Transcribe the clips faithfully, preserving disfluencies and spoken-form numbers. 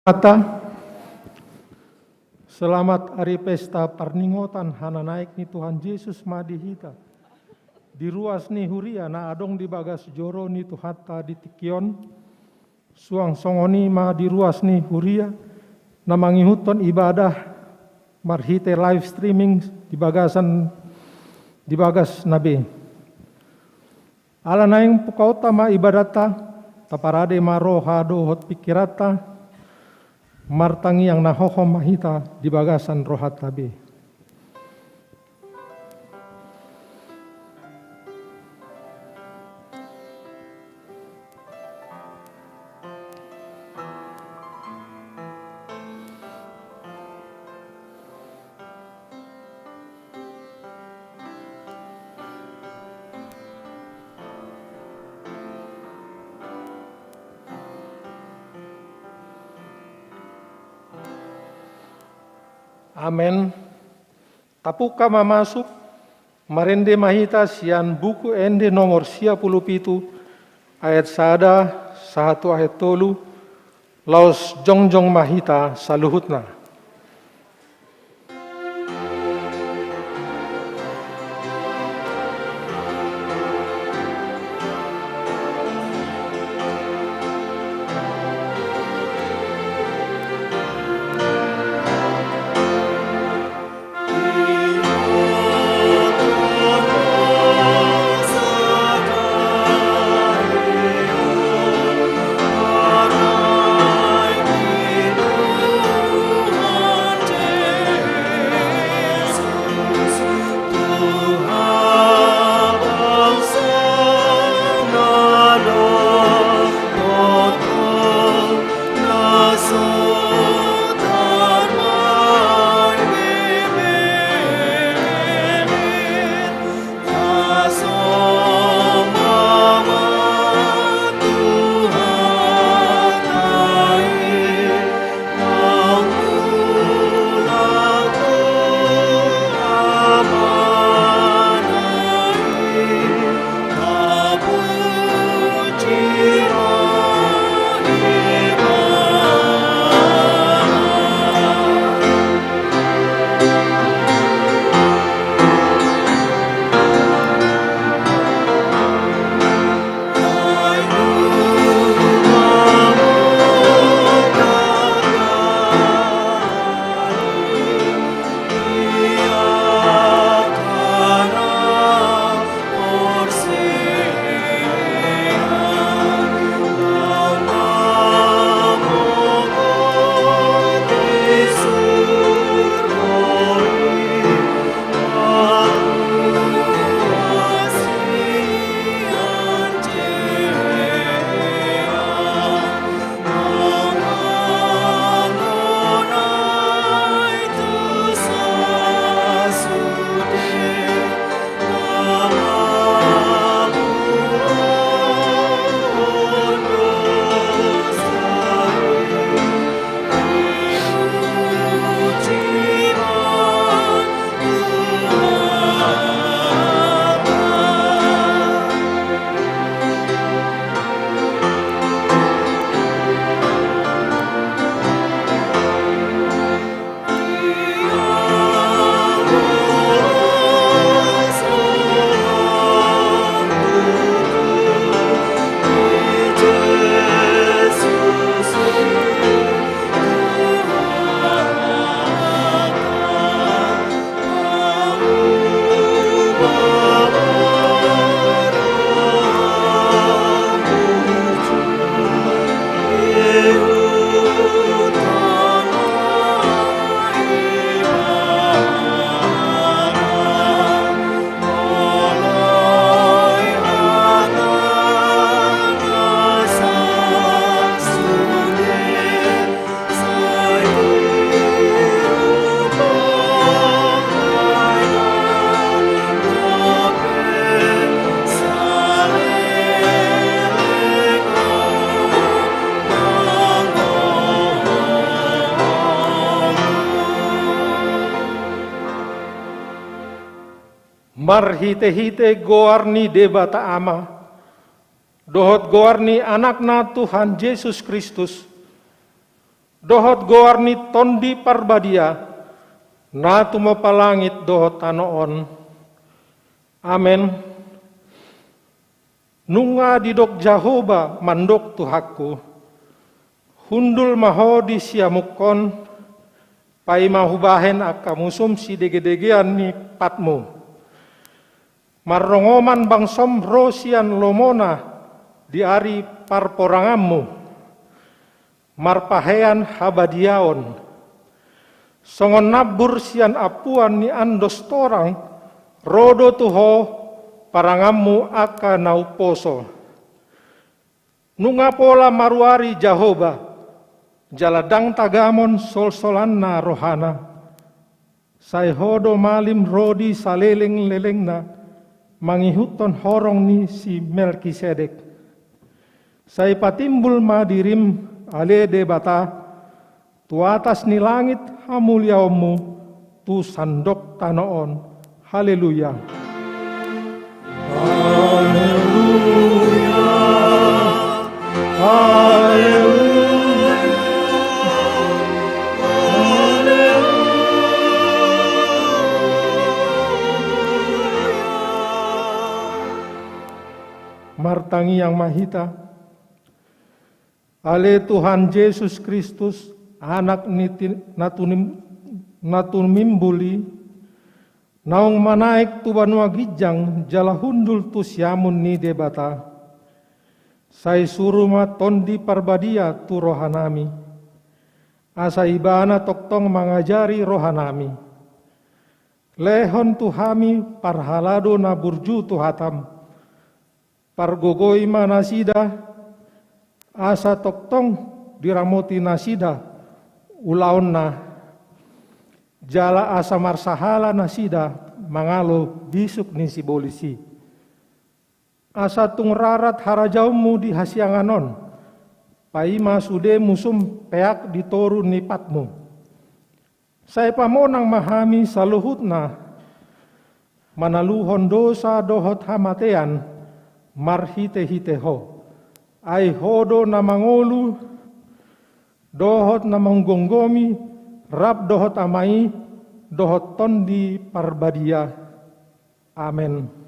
Hata, selamat ari pesta parningotan hananaek ni Tuhan Jesus ma di hita, di ruas ni huria na adong di bagas joro ni Tuhanta di tingki on, suang songon i ma di ruas ni huria na mangihuthon ibadah marhite live streaming di bagasan, di bagasna be. Ala naeng pungkaonta ma ibadatta, taparade ma roha dohot pingkiranta, martangiang na hohom ma hita di bagasan rohanta be. Amen. Tapungka ma masuk, marende ma hita sian Buku Ende nomor sia pulu pitu, ayat sada sahat tu ayat tolu, laos jongjong ma hita saluhutna. Marhitehite goar ni Debata Ama, dohot goar ni Anakna Tuhan Jesus Kristus, dohot goar ni Tondi Parbadia, na tumompa langit dohot tano on. Amen. Nunga didok Jahowa mandok Tuhanku: Hundul ma ho di siamunghon, paima hubahen angka musum sidegedegean ni patmu. Marrongoman bangsom ro sian lomona di ari parporanganmu, marpahean habadiaon. Songon nambur sian ampuan ni andos torang, ro do tu ho paranganmu angka na umposo. Nunga pola maruari Jahowa, jala ndang tagamon solsolanna rohana. Sai ho do malim ro di salelenglelengna, mangihuthon horong ni si Melkisedek. Sai patimbul ma dirim, ale Debata, tu atas ni langit hamuliaonmu, tu sandok tano on. Haleluya. Haleluya. Haleluya. Martangiang ma hita. Ale Tuhan Jesus Kristus, Anak ni ti-, na tunim-, na tumimbul i, naung manaek tu banua ginjang jala hundul tu siamun ni Debata. Sai suru ma Tondi Parbadia tu rohanami, asa Ibana tongtong mangajari rohanami. Lehon tu hami parhalado na burju tu hatam. Pargogoi ma nasida, asa tongtong diramoti nasida ulaonna, jala asa marsahala nasida mangalo bisuk ni sibolis i. Asa tung rarat harajaonmu di hasiangan on, paima sude musum peak di toru ni patmu. Sai pamonang ma hami saluhutna, manaluhon dosa dohot hamatean, marhitehite ho. Ai ho do na mangolu, dohot na manggomgomi, rap dohot Ama i, dohot Tondi Parbadia. Amen.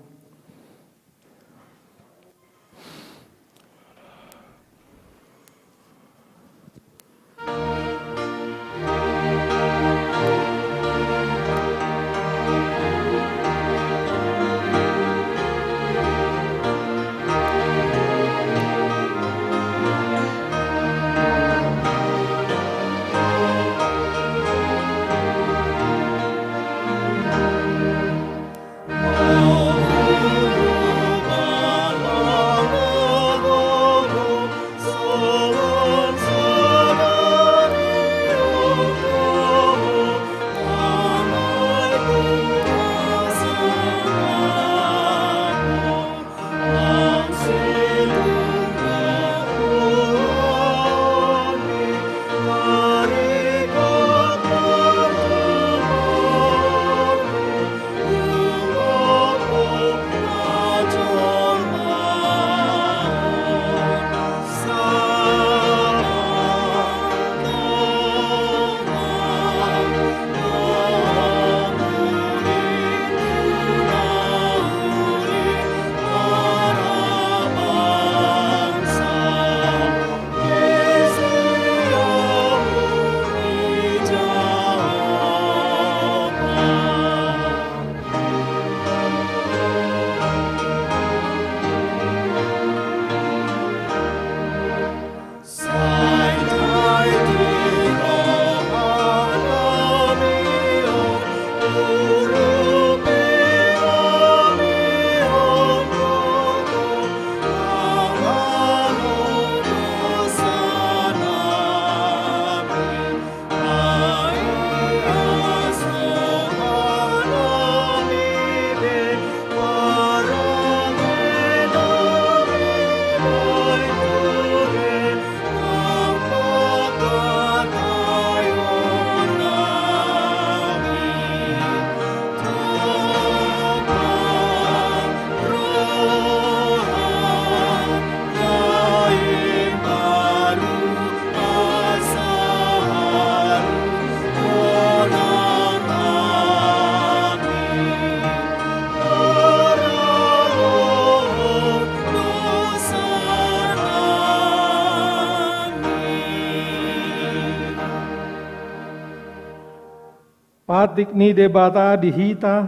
Patik ni Debata di hita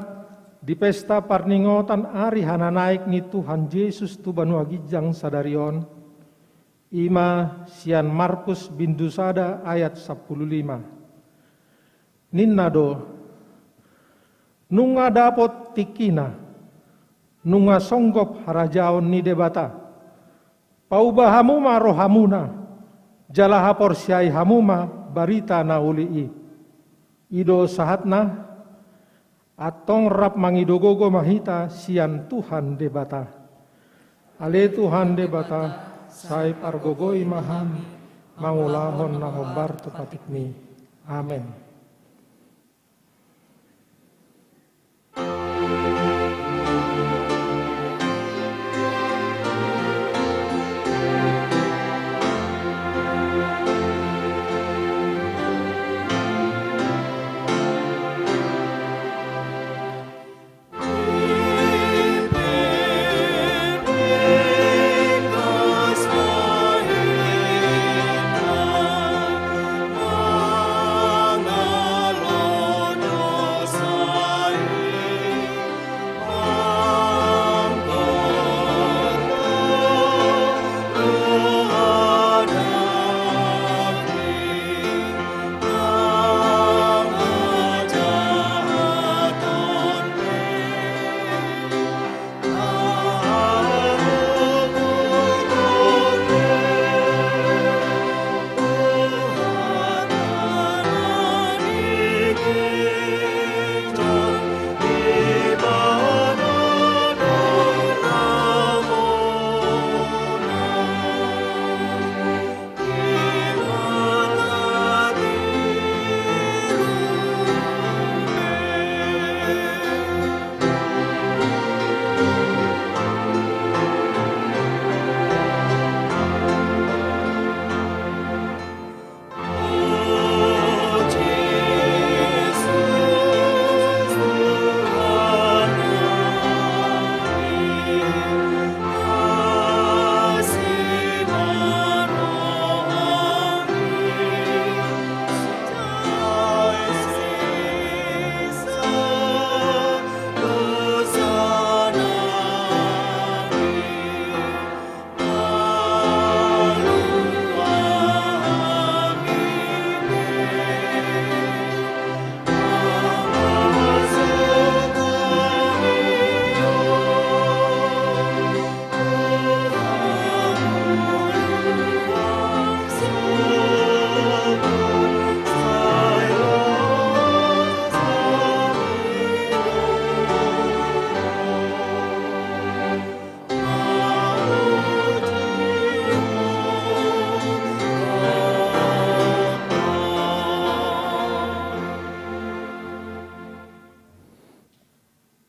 di pesta parningotan ari hananaek ni Tuhan Jesus tu banua ginjang sadari on, i ma sian Markus bindu sada ayat sampulu lima. Ninna do: Nunga dapot tingkina, nunga songgop harajaon ni Debata. Pauba hamu ma rohamuna, jala haporseai hamu ma barita na uli i. I do sahatna. Antong rap mangido gogo ma hita sian Tuhan Debata. Ale Tuhan Debata, sai pargogoi ma hami mangulahon na hombar tu patikmi. Amen.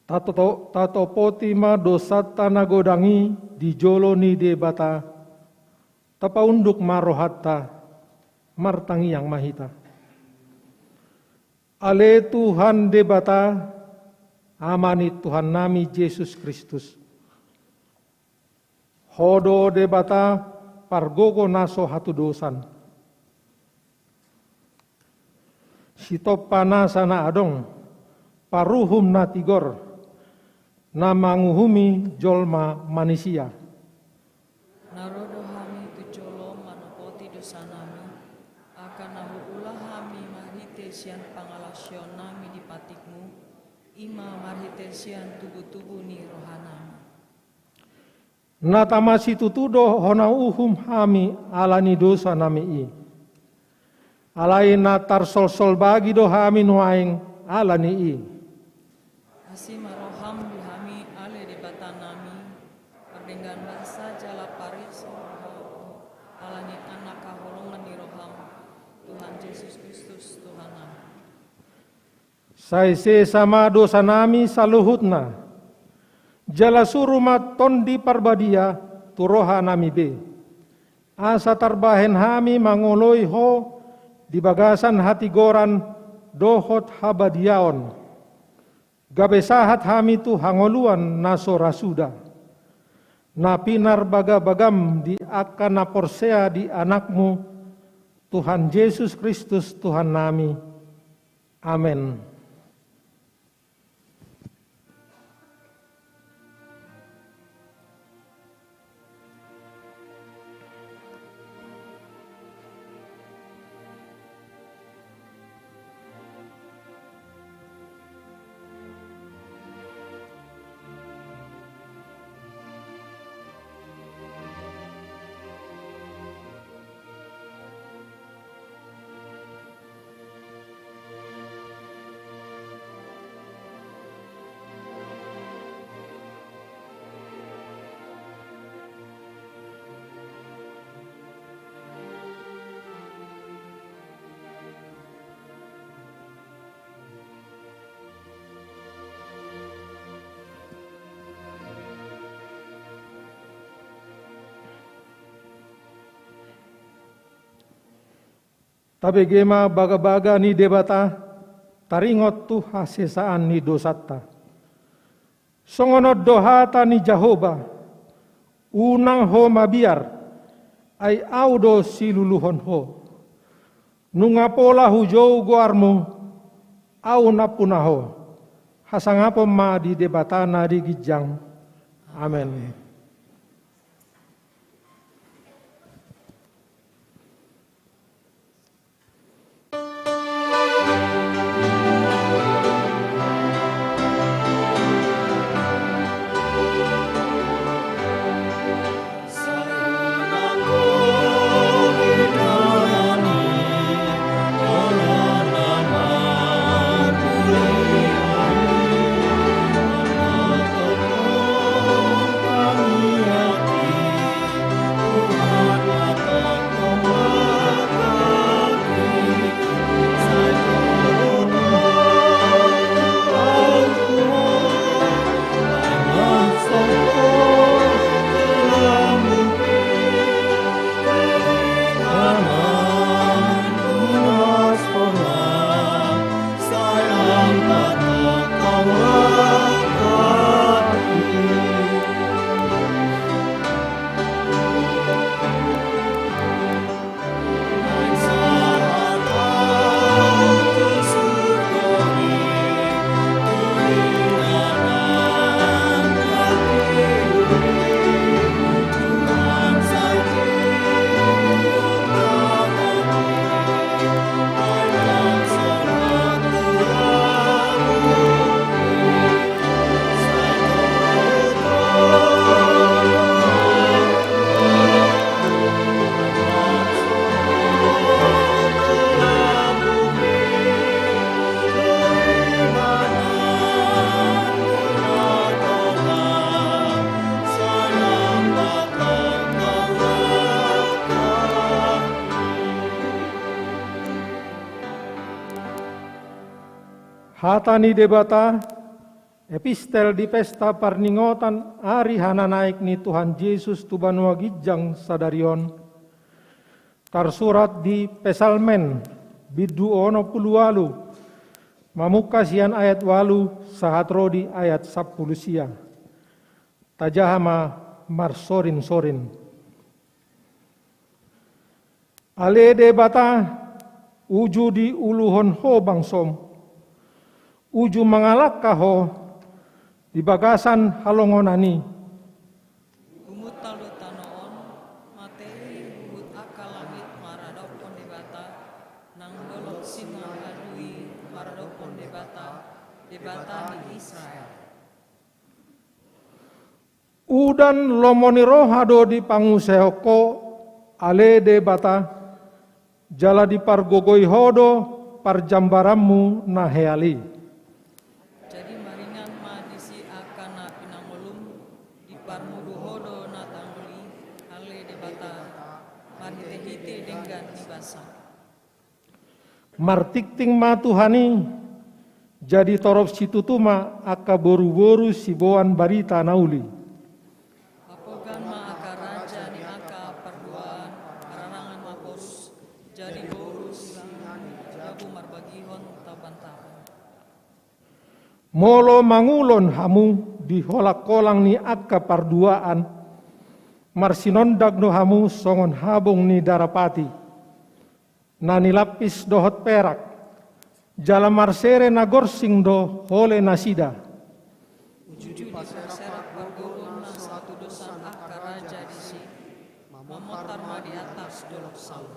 Tato-, tatopoti ma dosanta na godang i di jolo ni Debata, tapaunduk ma rohanta, martangiang ma hita. Ale Tuhan Debata, Ama ni Tuhannami Jesus Kristus. Ho do Debata pargogo na so hatudosan. Sitompa nasa na adong, paruhum na tigor, na manguhumi jolma manisia. Na ro do hami tu jolom manopoti dosanami, angka na huula hami marhite sian pangalaosionami di patikmu, i ma marhite sian tubutubu ni rohanami. Na tama situtu do hona uhum hami ala ni dosanami i. Alai na tarsolsol bagi do hami nuaeng ala ni i. Asi ma roham di hami ale Debatanami, pardenggan basa jala pareso roha, ala ni Anak haholongan ni roham, Tuhan Jesus Kristus Tuhannami. Sai sesa ma dosanami saluhutna, jala suru ma Tondi Parbadia tu rohanami be, asa tarbahen hami mangoloi Ho di bagasan hatigoran dohot habadiaon, gabe sahat hami tu hangoluan na so ra suda, na pinarbagabagam di angka na porsea di Anakmu, Tuhan Jesus Kristus Tuhannami. Amen. Tabege ma bagabaga ni Debata, taringot tu hasesaan ni dosanta. Songon on do hata ni Jahowa: Unang ho mabiar, ai Ahu do siluluhon ho. Nunga pola hujou goarmu, Ahu nampuna ho. Hasangapon ma di Debata na di ginjang. Amen. Hata ni Debata. Epistel di pesta parningotan ari hananaek ni Tuhan Jesus tu banua ginjang sadari on, tarsurat di Psalmen bindu onom pulu ualu, mamungka sian ayat ualu sahat ro di ayat sampulu sia. Tajaha ma marsorinsorin. Ale Debata, uju diuluhon ho bangsom, uju mangalangka ho di bagasan halongonan i. Huhut talo tano on, matei huhut angka langit maradophon Debata, nang dolok singa adui maradophon Debata, Debata ni Israel. Udan lomo ni roha do dipanguseahon ho, ale Debata, jala dipargogoi ho do parjambaranmu na heal i. Jadi maringan ma disi angka na pinangolum, diparmudu ho do na tanggul i, ale Debata, marhitehite denggan ni basa. Martingting ma Tuhan i, jadi torop situtu ma angka boruboru siboan barita na uli. Hapogan ma angka raja ni angka parduaan, hararangan ma pos, jadi boru silangan, jabu marbagihon tabantaban. Molo mangulon hamu di holangkolang ni angka parduaan, marsinondang do hamu songon habong ni darapati, na nilampis dohot perak, jala marsere na gorsing do hole nasida. Uju diparserak pargogo na so hatudosan angka raja disi, mamontar ma di atas dolok Saul.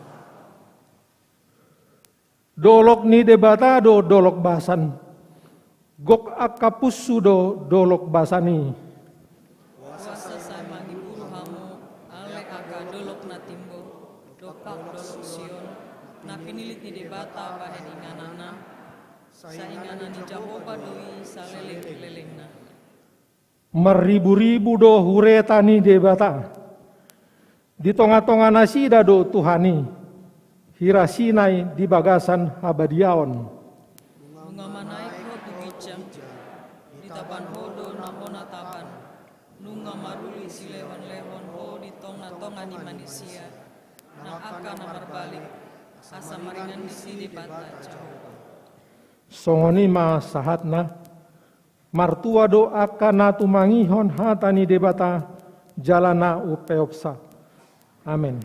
Dolok ni Debata do dolok Basan. Gok angka punsu do dolok Basan i. Boasa sai mangiburu hamu, ale angka dolok na timbo, dompak dolok Sion, na pinillit ni Debata bahen ingananna? Sai inganan ni Jahowa do i saleleng ni lelengna. Marriburibu do hureta ni Debata. Di tongatonga nasida do Tuhan i, hira Sinai di bagasan habadiaon. Nunga manaek ho tu ginjang, ditaban ho do na hona taban. Nunga maruli silehonlehon ho di tongatonga ni manisia, nang angka na marbalik, Asa maringan disi Debata Jahowa. Songon i ma sahatna. Martua do angka na tumangihon hata ni Debata jala na umpeopsa. Amen.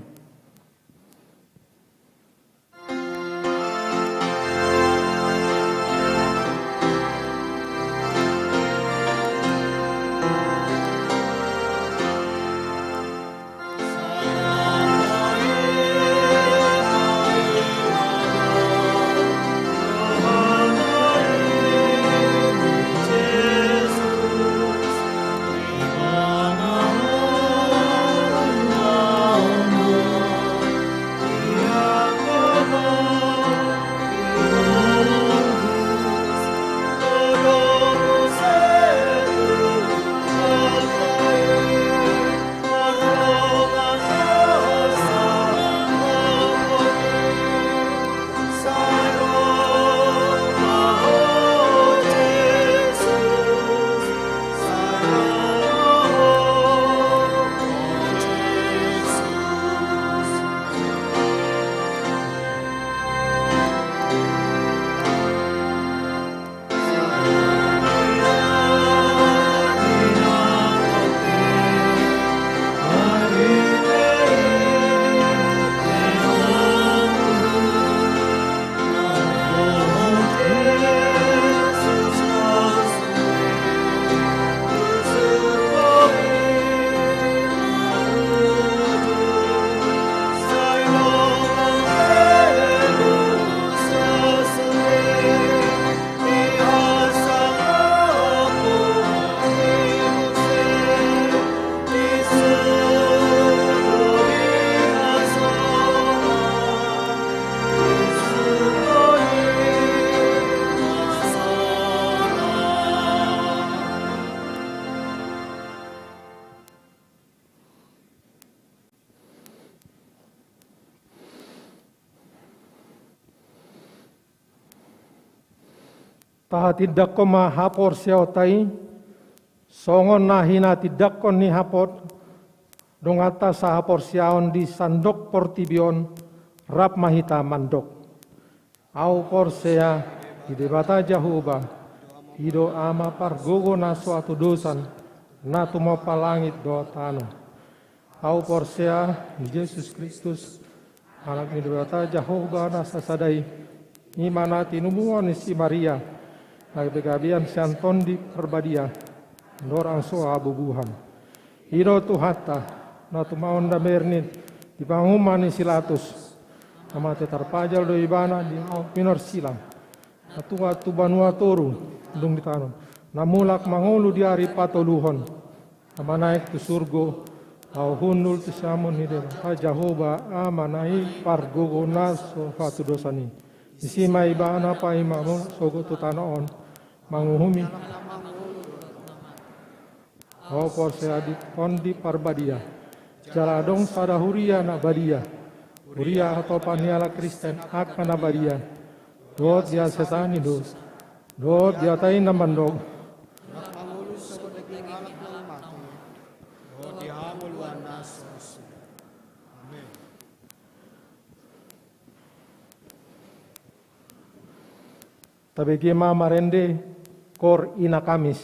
Tahatindangkon ma haporseaonta i, songon na hinatindangkon ni hapodonganta sahaporseaon di sandok portibi on, rap ma hita mandok. Ahu porsea di Debata Jahowa, i do Ama pargogo na so hatudosan, na tumompa langit dohot tano. Ahu porsea di Jesus Kristus, Anak ni Debata Jahowa na sasada i, i ma na tinumuon ni si Maria, na gabegabean sian Tondi Parbadia, ndorang so habubuhan. I do Tuhanta, na tumaon na mirnit di panguhuman ni si Latus, na mate tarpajal do ibana di aek pinorsila, na tuat tu banua toru, dung ditanom, na mulak mangolu di ari patoluhon, na manaek tu surgo, laho hundul tu siamun ni Debata Jahowa Ama na i pargogo na so hatudosan i. Disi ma ibana paima mulak sogot tu tano on, manguhumi. Ahu porsea di Tondi Parbadia, jala adong sada huria na badia, huria hatopan ni halak Kristen angka na badia, dohot di hasesaan ni dosa, dohot di hata i na mandok. Dohot di hangoluan na so usung. Amen. Tabege ma marende, Kor Ina Kamis.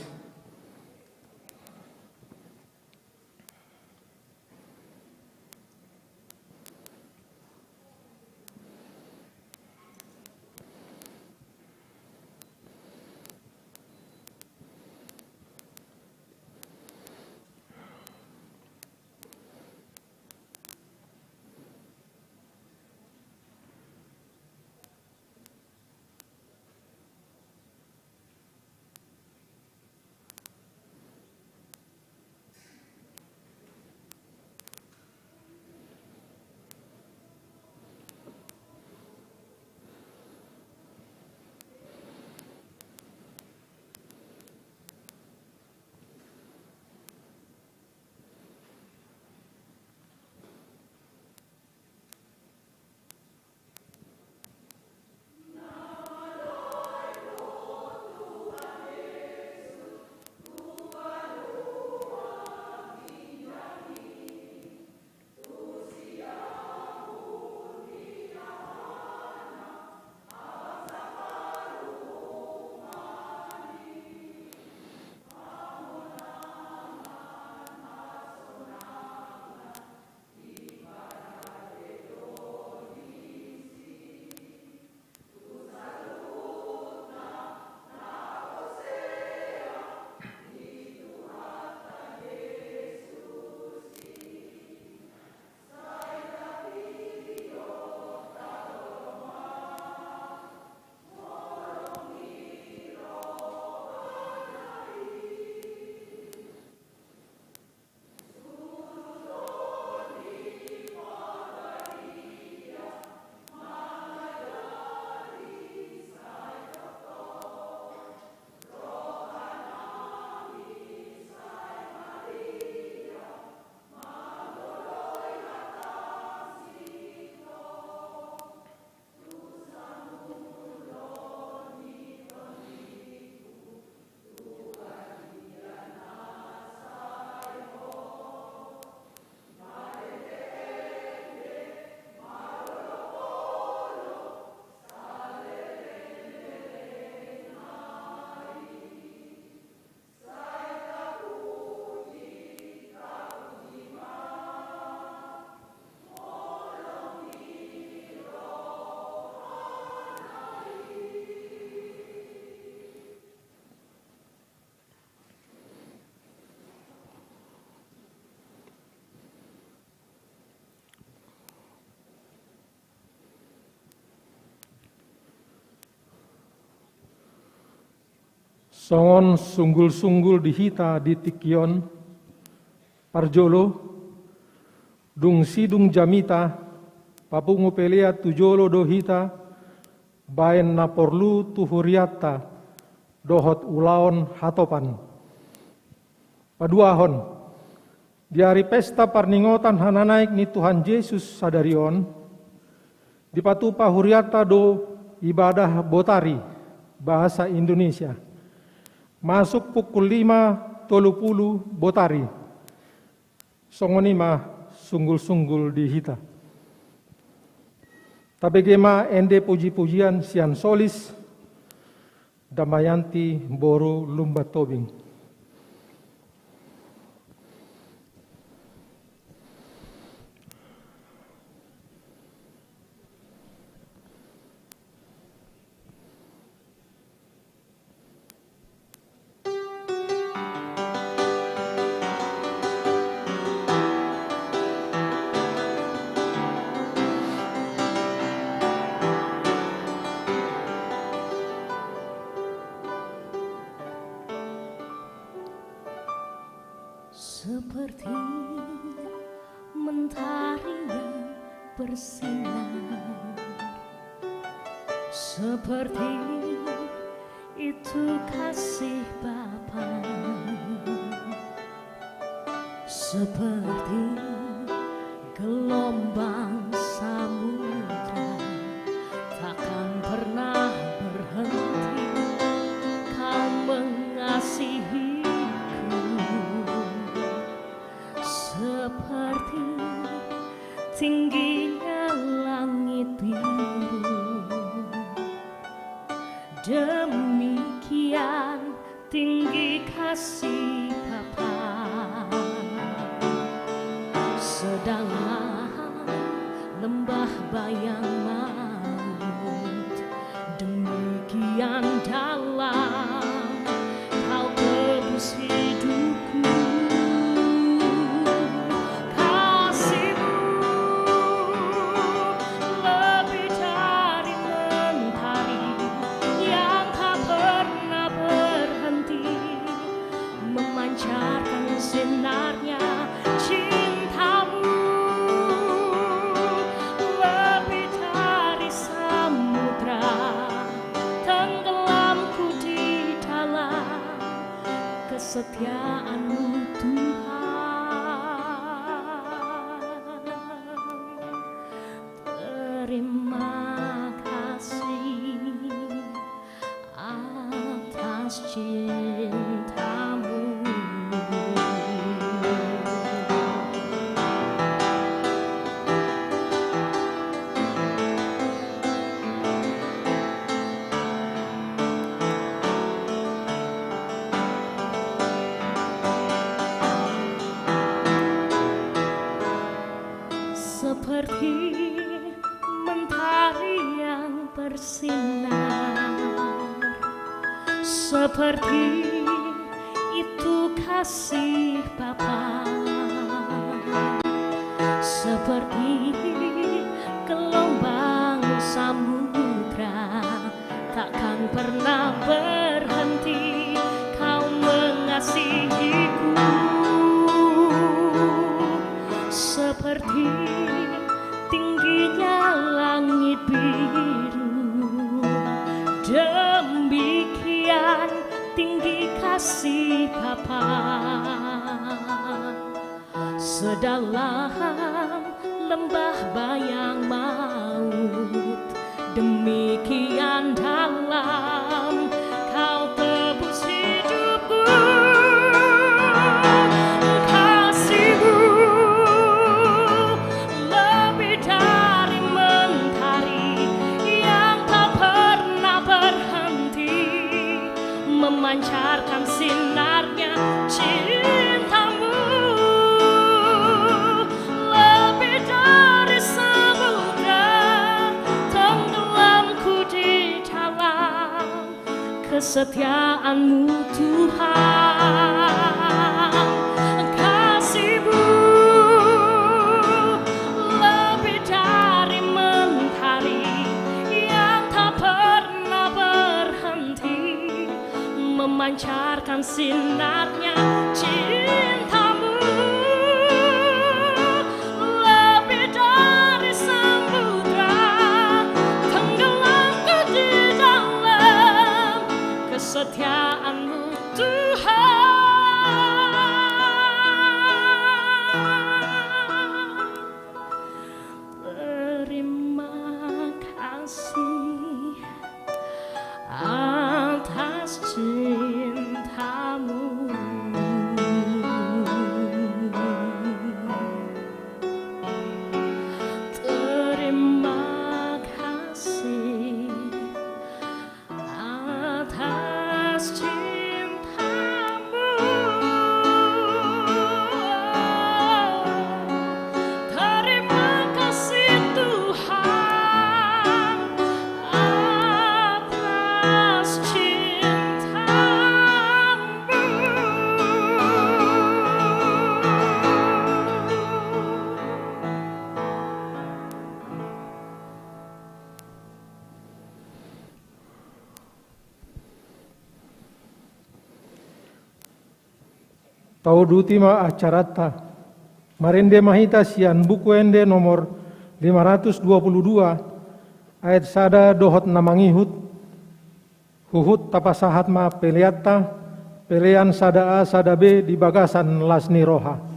Songon sunggul-sunggul di hita di tingki on, parjolo, dung sidung jamita, papungu pelean tu jolo do hita, baen na porlu tu hurianta, dohot ulaon hatopan. Paduahon, di ari pesta parningotan hananaek ni Tuhan Jesus sadari on, dipatupa hurianta do ibadah Botari, bahasa Indonesia. Masuk pukul lima tolu pulu Botari. Songon i ma sunggul-sunggul di hita. Tabege ma ende puji-pujian sian Solis, Damayanti boru Lumban Tobing. Seperti mentari yang bersinar, seperti itu kasih Bapa, seperti gelombang samudra takkan pernah berhenti Kau mengasihiku. Seperti tingginya langit biru, demikian tinggi kasih Bapa. Sedalam lembah bayang maut, demikian dalam Kau tebus hidupku. Kasih-Mu lebih dari mentari yang tak pernah berhenti memancarkan sinarnya. Cinta-Mu lebih dari samudra, tenggelamku di dalam kesetiaan-Mu, Tuhan. Terima kasih atas cinta-Mu. Seperti mentari yang bersinar, seperti itu kasih Bapa, seperti gelombang samudra takkan pernah berhenti Kau mengasihiku. Seperti tingginya langit biru, demikian tinggi kasih Bapa. Sedalam lembah bayang maut, demikian dalam Kau tebus hidupku. Kasih-Mu lebih dari mentari yang tak pernah berhenti memancarkan sinarnya. Cinta-Mu lebih dari samudra, tenggelamku di dalam kesetiaan-Mu, Tuhan. Kasih-Mu lebih dari mentari yang tak pernah berhenti berhenti Pancarkan sinarnya cintamu, lebih dari samudra, tenggelamku di dalam kesetiaan-Mu, Tuhan. Terima kasih atas cintamu. Terima kasih atas cintamu. Terima kasih, Tuhan, atas cintamu. Tauduti ma acaranta. Marende ma hita sian Buku Ende nomor lima ratus dua puluh dua, ayat sada dohot na mangihut. Huhut tapasahat ma peleanta, pelean sada A sada B di bagasan las ni roha.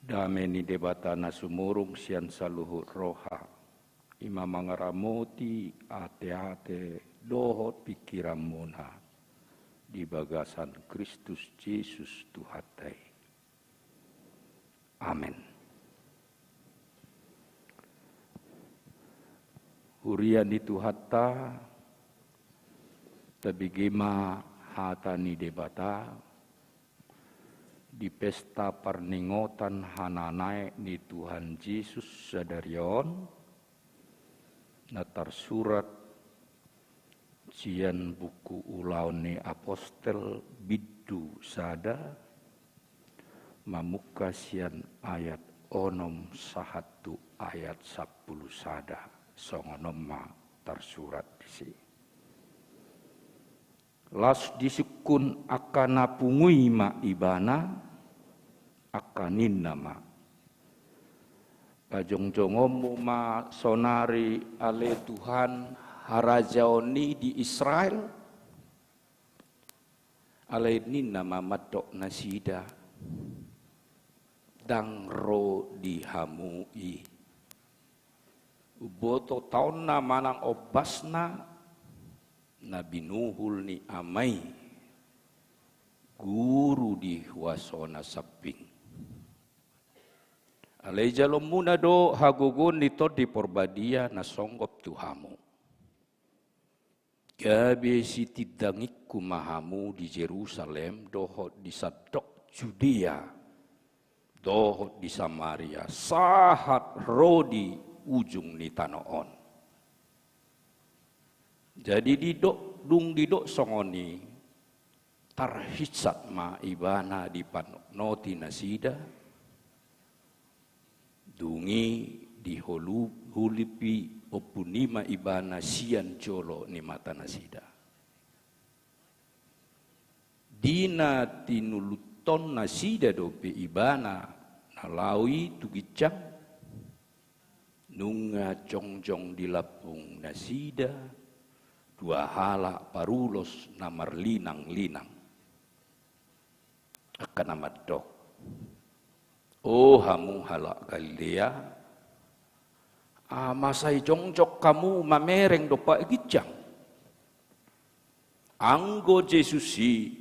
Dame ni Debata na sumurung sian saluhut roha, i ma mangaramoti ateate dohot pingkiranmuna di bagasan Kristus Jesus Tuhanta i. Amen. Huria ni Tuhanta, tabege ma hata ni Debata di pesta parningotan hananaek ni Tuhan Jesus sadari on, na tarsurat sian buku Ulaon ni Apostel bindu sada, mamungka sian ayat onom sahat tu ayat sampulu sada, songon on ma tarsurat disi. Laos disungkun angka na pungu i ma Ibana, angka ninna ma: Pajongjongonmu ma sonari ale Tuhan harajaon i di Israel? Alai ninna ma mandok nasida: Ndang ro di hamu i. Umboto taonna manang ombasna na binuhul ni Ama i guru di huasona sambing. Alai ijaloonmuna do hagogoon ni Tondi Porbadia na songgop tu hamu. Gabe sitindangingku ma hamu di Jerusalem dohot di sandok Judea dohot di Samaria, sahat ro di ujung ni tano on. Jadi didok, dung didok songon i, tarhinsat ma Ibana dipanotnoti nasida, dung i diholu-, hulupi ombun i ma Ibana sian jolo ni mata nasida. Di na tinuluthon nasida dope Ibana na laho i tu ginjang, nunga jongjong di lambung nasida dua halak parulos na marlinang-linang. Angka na mandok: O hamu halak Galilea, aha ma sai jongjong hamu mamereng dompak ginjang? Anggo Jesus i,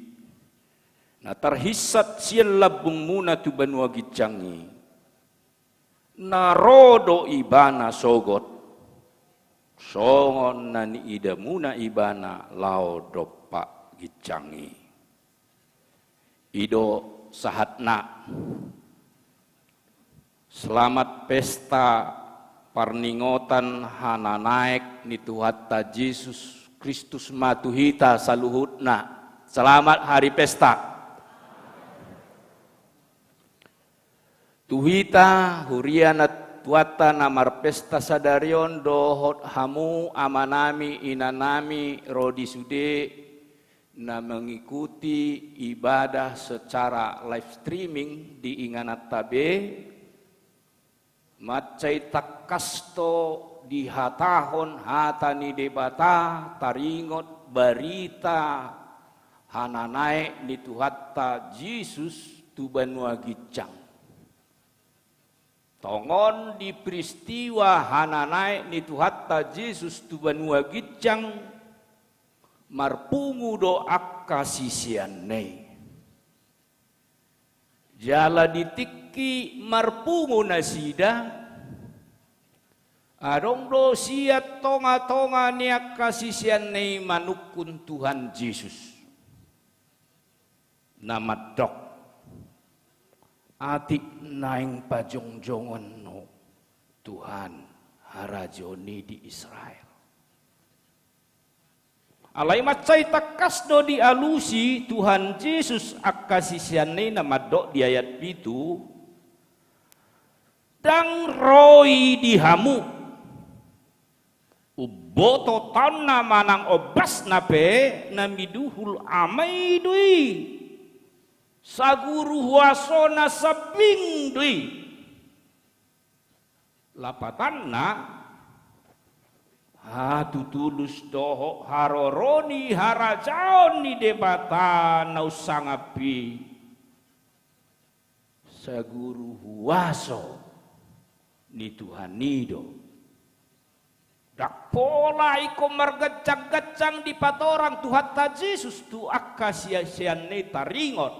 na tarhinsat sian lambungmuna tu banua ginjang i, na ro do Ibana sogot, songon na niidamuna Ibana laho dompak ginjang i. I do sahatna. Selamat pesta parningotan hananaek ni Tuhanta Jesus Kristus ma tu hita saluhutna. Selamat hari pesta. Tu hita, huria ni Tuhanta na marpesta sadari on dohot hamu amanami, inanami, ro di sude na mengikuti ibadah secara live streaming di ingananta be, mansai tangkas do dihatahon hata ni Debata, taringot barita hananaek ni Tuhanta Jesus tu banua ginjang. Tongon di peristiwa hananaek ni Tuhanta Jesus tu banua ginjang, marpungu do angka siseanna i. Jala di tingki marpungu nasida, adong do sian tonga-tonga ni angka siseanna i manungkun Tuhan Jesus, na mandok: Atik naeng pajongjongon Ho, Tuhan, harajaon i di Israel. Alai mansai tangkas do dialusi Tuhan Jesus angka siseanna i na mandok di ayat pitu: Ndang ro i di hamu. Umboto taonna manang ombasna pe na miduhul Ama i do i. Saguru huaso na sambing do i. Lapatanna, hatutulus dohot haroro ni harajaon ni Debata na unsangap i, saguru huaso ni Tuhan i do. Ndang pola ingkon marganjang-ganjang dipatorang Tuhanta Jesus tu angka siseanna i taringot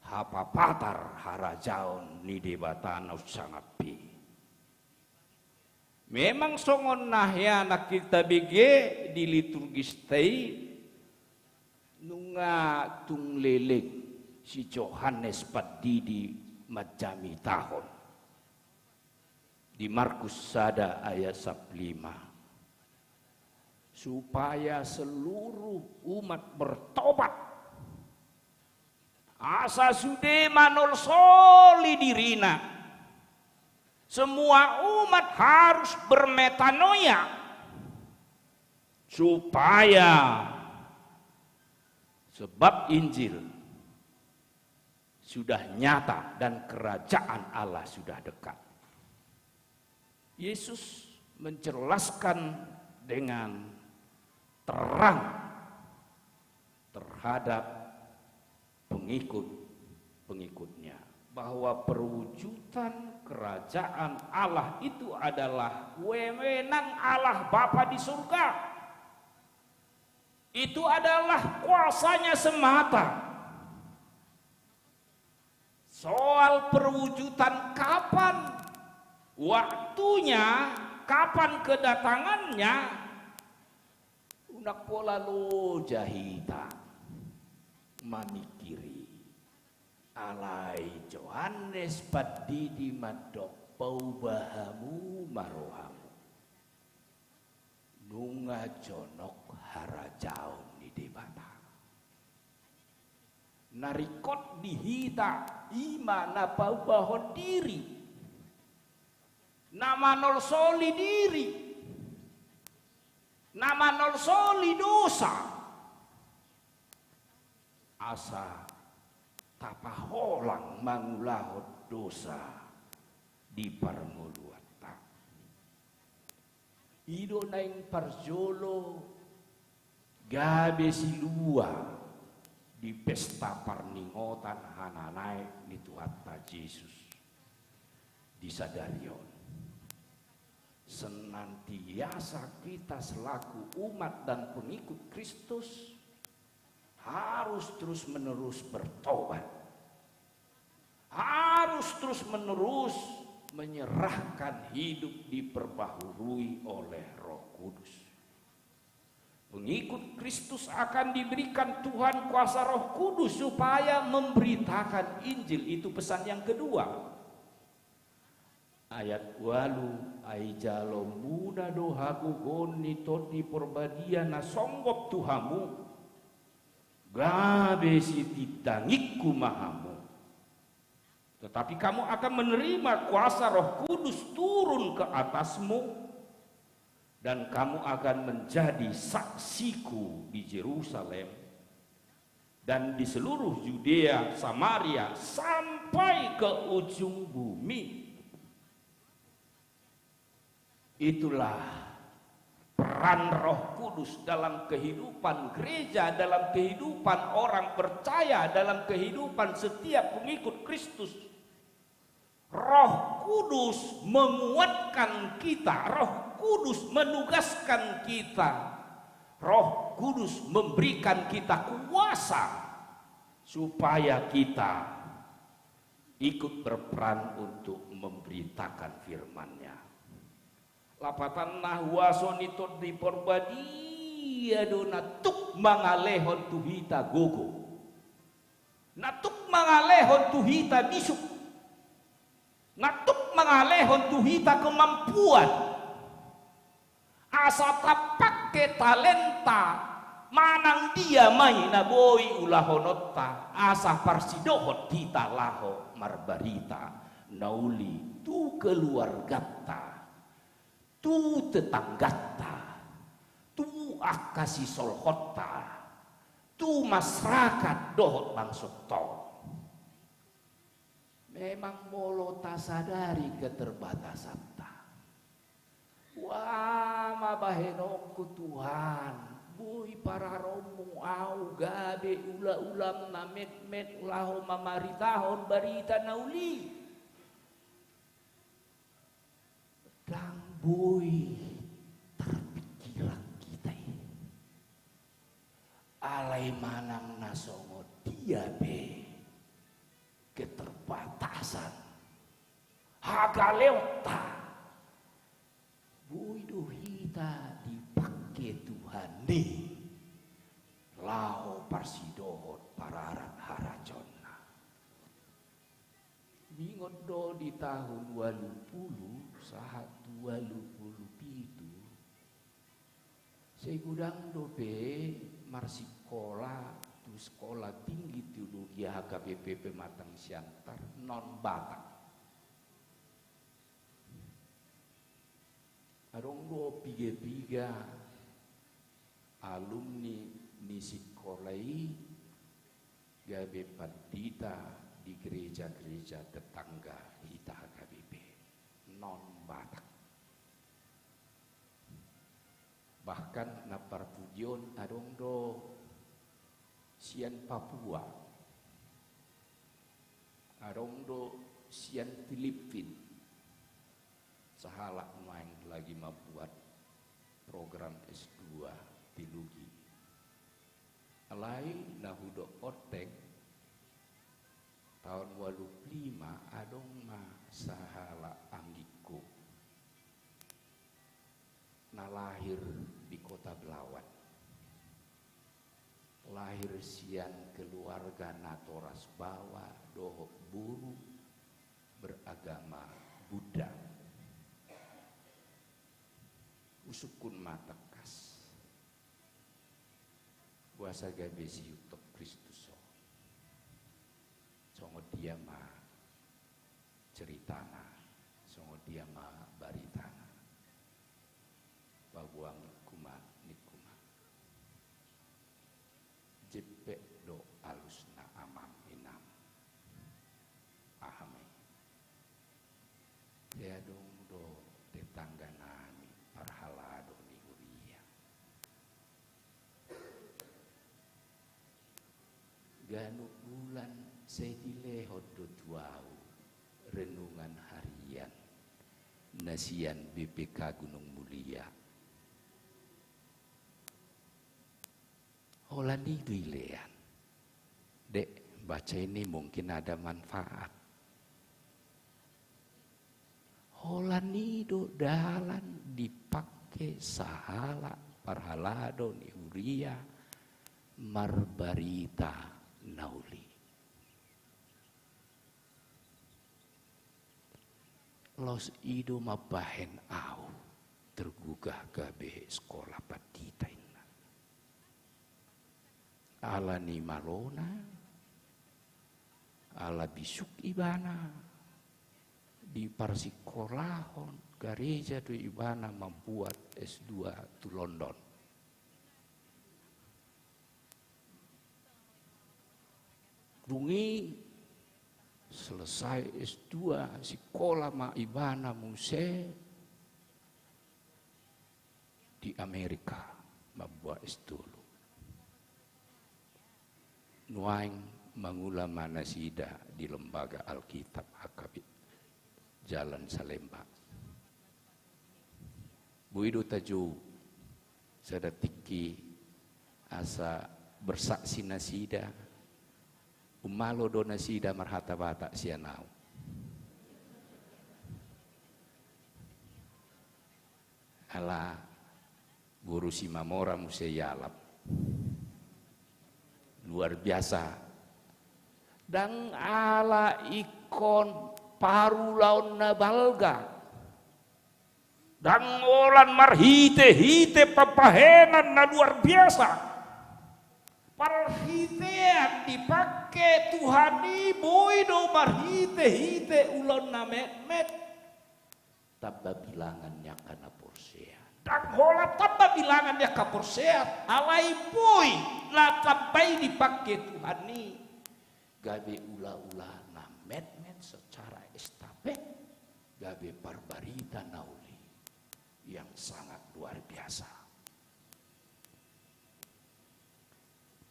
hapapatar harajaon ni Debata na unsangap i. Memang songon na hea na tabege di liturgista i, nunga tung leleng si Johannes Pandidi manjamitahon di Markus sada ayat sampulu lima, supaya seluruh umat bertobat, asa sude manolsoli dirina. Semua umat harus bermetanoia, supaya, sebab Injil sudah nyata dan kerajaan Allah sudah dekat. Yesus menjelaskan dengan terang terhadap pengikut-pengikutnya bahwa perwujudan kerajaan Allah itu adalah wewenang Allah Bapa di surga. Itu adalah kuasanya semata. Soal perwujudan kapan waktunya, kapan kedatangannya, unang pola loja hita mamingkiri. Alai Johannes Pandidi mandok: Pauba hamu ma rohamu. Nunga jonok harajaon ni Debata. Na ringkot di hita i ma na paubahon diri, na manolsoli diri, na manolsoli dosa, asa tapaholang mangulahon dosa di parngoluanta. I do naeng parjolo gabe silua di pesta parningotan hananaek ni Tuhanta Jesus di sadari on. Senantiasa kita selaku umat dan pengikut Kristus harus terus-menerus bertobat. Harus terus-menerus menyerahkan hidup diperbaharui oleh Roh Kudus. Pengikut Kristus akan diberikan Tuhan kuasa Roh Kudus supaya memberitakan Injil. Itu pesan yang kedua. Ayat ualu: Ai jalomuna do hagogoon ni Tondi Porbadia na songgop tu hamu, gabe sitindangingku ma hamu. Tetapi kamu akan menerima kuasa Roh Kudus turun ke atasmu, dan kamu akan menjadi saksiku di Jerusalem dan di seluruh Yudea, Samaria, sampai ke ujung bumi. Itulah peran Roh Kudus dalam kehidupan gereja, dalam kehidupan orang percaya, dalam kehidupan setiap pengikut Kristus. Roh Kudus menguatkan kita, Roh Kudus menugaskan kita, Roh Kudus memberikan kita kuasa supaya kita ikut berperan untuk memberitakan firman-Nya. Lapatanna, huaso ni Tondi Parbadia do na tuk mangalehon tu hita gogo, na tuk mangalehon tu hita bisuk, na tuk mangalehon tu hita kemampuan, asa tapake talenta manang dia ma i na boi ulahononta, asa parsidohot hita laho marbarita na uli tu keluarganta, tu tetangganta, tu angka sisolhotta, tu masyarakat dohot bangsonta. Memang molo tasadari keterbatasanta, boha ma bahenonku Tuhan, boi pararaonmu au gabe ulaulaM na metmet laho mamaritahon barita na uli. Ndang boi tarpingkirhon hita i. Alai manang na songon dia pe keterbatasan, hagaleonta, boi do hita dipake Tuhan i laho parsidohot pararat harajaonNa. Huingot do di tahun ualu pulu sahat tu ualu pulu pitu, sai godang dope marsikola tu Sekolah Tinggi Teologi H K B P Pematang Siantar non Batak. Adong do piga-piga alumni ni sikola i gabe pandita di gereja-gereja tetangga hita H K B P non Batak. Bahkan na parpudi on adong do sian Papua, adong do sian Filipin, sahalak nuaeng lagi mambuat program S dua teologi. Alai na hudok on, taon ualu pulu lima adong ma sahalak anggingku na lahir di Kota Belawan. Lahir sian keluarga natoras baoa dohot boru beragama Buddha. Husungkun ma tangkas, boasa gabe siuntop Kristus ho. Songon dia ma ceritana, songon dia ma baritana. Paboa anggingku ma, ningku ma. Jempek do alusna amam inam. Aha ma i? Adong do tetangga nami parhalado ni huria. Ganup bulan sai dilehon do tu ahu renungan harian na sian B P K Gunung Mulia. Holan i do dilean. Dek, baca ini mungkin ada manfaat. Holan i do dalan dipake sahalak parhalado ni huria marbarita na uli. Laos i do mambahen ahu tergugah gabe sekolah pandita, inna. Ala ni malona, ala bisuk ibana, diparsikolahon gareja do ibana mambuat S dua tu London. Dung i selesai S dua, sikola ma ibana muse di Amerika, mambuat S tolu. Nuaeng mangula ma nasida di Lembaga Alkitab H K B Jalan Salemba. Boi do tajou sada tingki Asa bersaksi nasida, ummalo do nasida marhata Batak sian ahu. Ala boru Simamora muse ialap. Luar biasa. Ndang ala ingkon parulaon na balga. Ndang holan marhite-hite pambahenan na luar biasa. Parhitean dipangke Tuhan i boi do marhite-hite ulaon na metmet. Tamba bilangan ni angka na porsea. Ndang holan tamba bilangan ni angka porsea, alai boi na tamba i dipangke Tuhan i. Gabe ula-ula na metmet secara estafet, gabe parbarita na uli yang sangat luar biasa.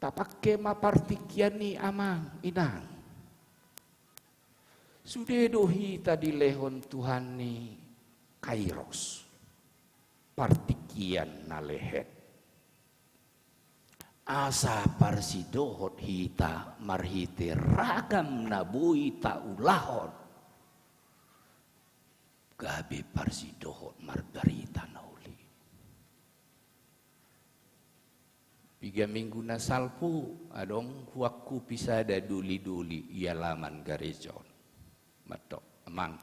Tapangke ma partingkian i, amang inang. Sude do hita dilehon Tuhan i kairos, partingkian na lehet. Asa parsidohot hita marhite ragam na boi taulahon, gabe parsidohot marbarita na uli. Piga minggu na salpu adong huangkupi sada doli-doli i alaman gareja on. Mandok, amang,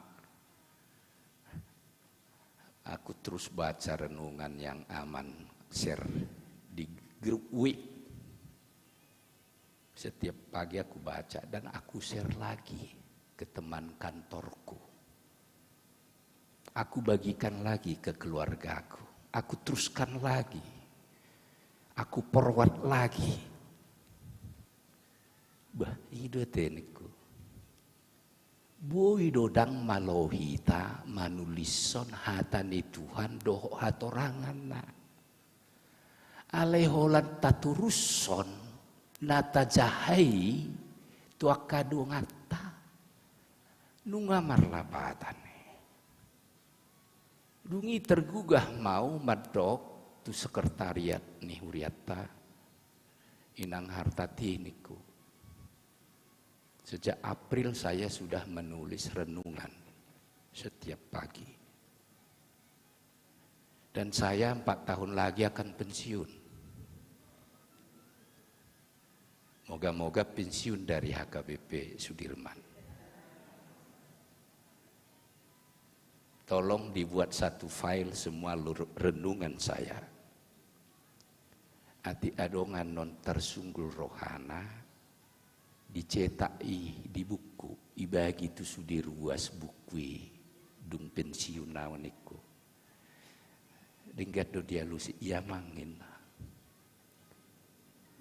aku terus baca renungan yang aman share di grup W. Setiap pagi aku baca dan aku share lagi ke teman kantorku. Aku bagikan lagi ke keluargaku. Aku teruskan lagi. Aku forward lagi. Bah, i do ate ningku. Boi do ndang malo hita manulishon hata ni Tuhan dohot hatoranganna. Alai holan taturushon na tajaha i tu angka donganta. Nunga marlapatan i. Dung i tergugah ma ahu mandok tu sekretariat ni hurianta, inang Hartati ningku. Sejak April saya sudah menulis renungan setiap pagi. Dan saya empat tahun lagi akan pensiun. Moga-moga pensiun dari H K B P Sudirman. Tolong dibuat satu file semua lur-, renungan saya. Atik adong annon tarsunggul rohana, dicetak i di buku, ibagi tu sude ruas buku i, dung pensiun ahu ningku. Denggan do dialusi, ia amang inna.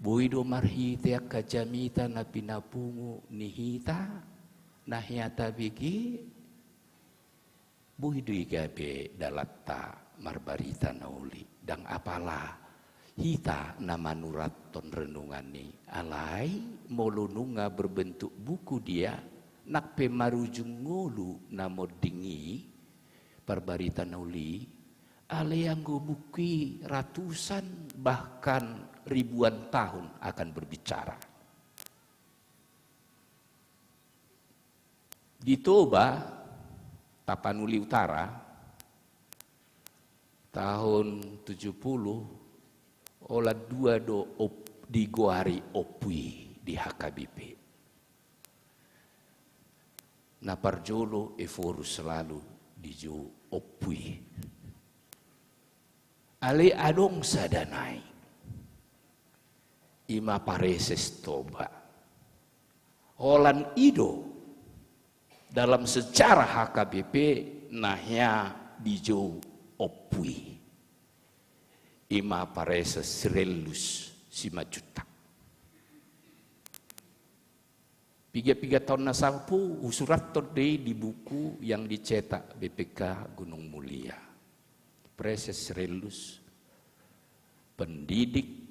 Boi do marhite angka jamita na pinapungu ni hita, na hea tabege, boi do i gabe dalanta marbarita na uli, ndang apala hita na manurathon renungan i, alai molo nunga berbentuk buku dia, nang pe marujung ngolu na monding i, parbarita na uli, alai anggo buku i ratusan bahkan ribuan tahun akan berbicara. Di Toba, Tapanuli Utara, tahun tujuh puluh, holan dua do op-, digoari ompu i di H K B P. Na parjolo Ephorus lalu dijou ompu i. Alai adong sada nai. I ma Praeses Toba. Holan i do dalam sejarah H K B P na hea dijou ompu i. I ma Praeses Cyrillus Simanjuntak. Piga-piga taon na salpu, husurathon do i di buku yang dicetak B P K Gunung Mulia. Praeses Cyrillus, pendidik,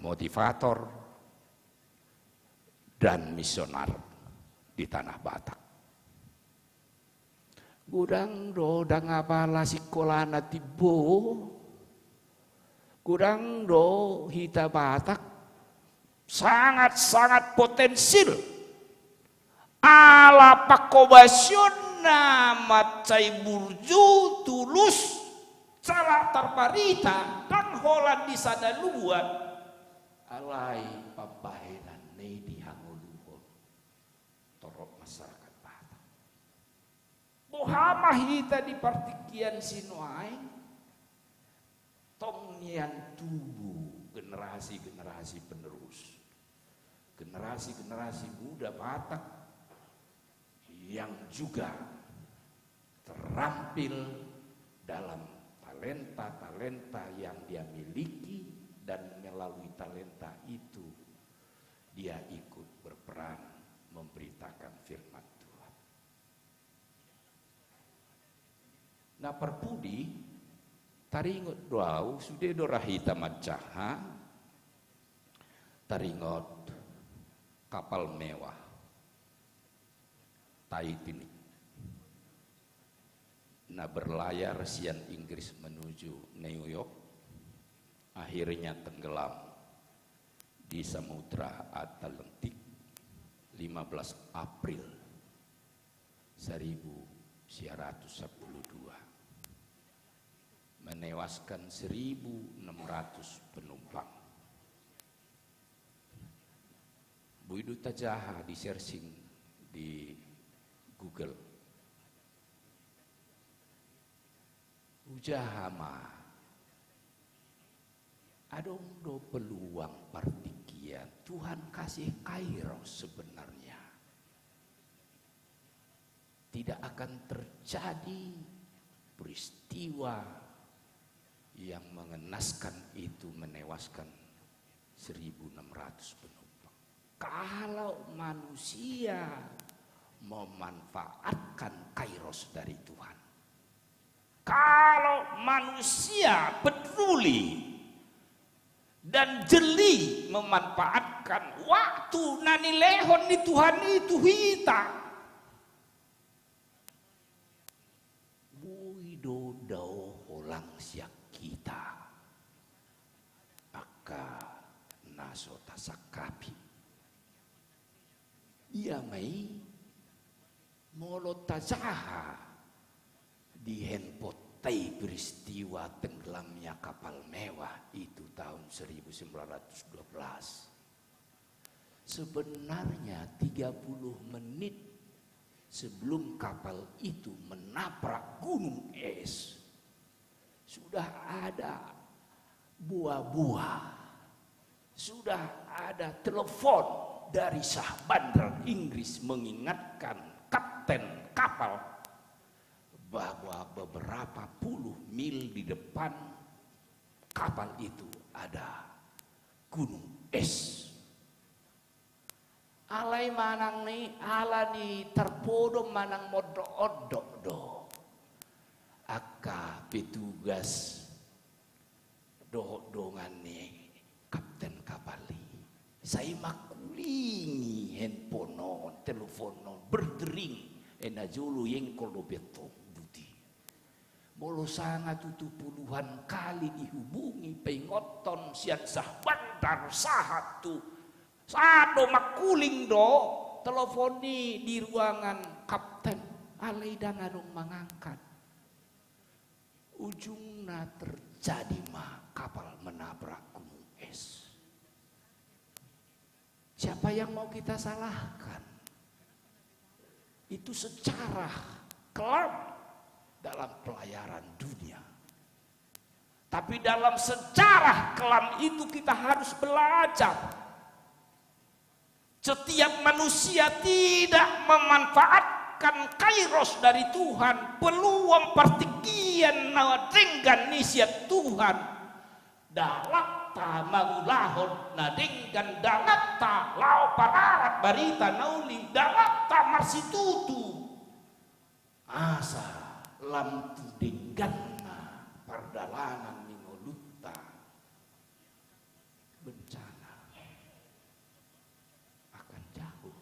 motivator, dan misionar di Tanah Batak. Godang do ndang apala singkolana timbo, Godang do hita Batak sangat-sangat potensil. Ala pangkobasionna mansai burju, tulus, jala tarbarita, ndang holan di sada luat, alai pambahenan ni di hangoluhon torop masyarakat Batak. Boha ma hita di partingkian sinuaeng? Tong nian tubu generasi-generasi penerus, generasi-generasi muda Batak yang juga terampil dalam talenta-talenta yang dia miliki, dan melalui talenta itu dia ikut berperan memberitakan firman Tuhan. Na parpudi, taringot do au, sude do ra hita manjaha, taringot kapal mewah Titanic na berlayar sian Inggris menuju New York, akhirnya tenggelam di Samudra Atlantik, lima belas April seribu sembilan ratus sepuluh dua, menewaskan seribu enam ratus penumpang. Boi do tajaha, di searching di Google. Hujaha ma. Adong do peluang partingkian. Tuhan kasih kairos sebenarnya. Tidak akan terjadi peristiwa yang mengenaskan itu, menewaskan seribu enam ratus penumpang. Kalau manusia memanfaatkan kairos dari Tuhan, kalau manusia peduli dan jeli memanfaatkan waktu na nilehon ni Tuhan i tu hita, boi do dao holang sian hita angka na so tasangkapi. Ia ma i, molo tajaha di handphoneta i peristiwa tenggelamnya kapal mewah itu tahun seribu sembilan ratus dua belas. Sebenarnya tiga puluh menit sebelum kapal itu menabrak gunung es, sudah ada buah-buah, sudah ada telepon dari sah bandar Inggris mengingatkan kapten kapal bahwa beberapa puluh mil di depan kapal itu ada gunung es. Alai manang ni, ala ni tarpodom manang mondok-ondok do angka petugas dohot dongan ni kapten kapal i. Sai mangkulingi handphone on, telepon on, berdering, e na jolo i engkol dope tong buti. Molo sanga tutu puluhan kali dihubungi, paingothon sian sah bandar sahat tu sahat do mangkuling do telepon i di ruangan kapten, alai ndang adong mangangkat. Ujungna terjadi ma kapal menabrak gunung es. Siapa yang mau kita salahkan? Itu sejarah kelam dalam pelayaran dunia. Tapi dalam sejarah kelam itu kita harus belajar. Setiap manusia tidak memanfaatkan kairos dari Tuhan, peluang partingkian na denggan ni sian Tuhan, dalan ta mangulahon na denggan, dalan ta laho pararat barita na uli, dalan ta marsitutu. Asa lam tu dengganna pardalanan ni ngolunta, bencana akan jauh.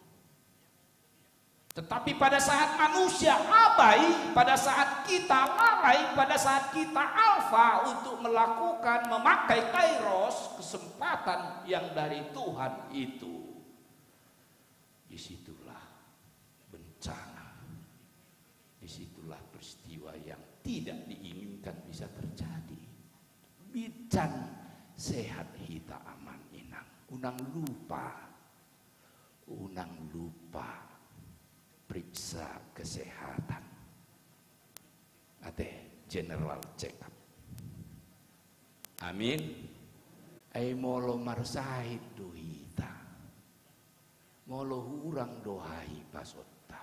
Tetapi pada saat manusia abai, pada saat kita lalai, pada saat kita al Apa untuk melakukan, memakai kairos, kesempatan yang dari Tuhan itu. Disitulah bencana. Disitulah peristiwa yang tidak diinginkan bisa terjadi. Binsan sehat hita, amang inang. Unang lupa. Unang lupa periksa kesehatan. Ate, general check up. Amin. Ai molo marsahit do hita, molo hurang do hahipasonta,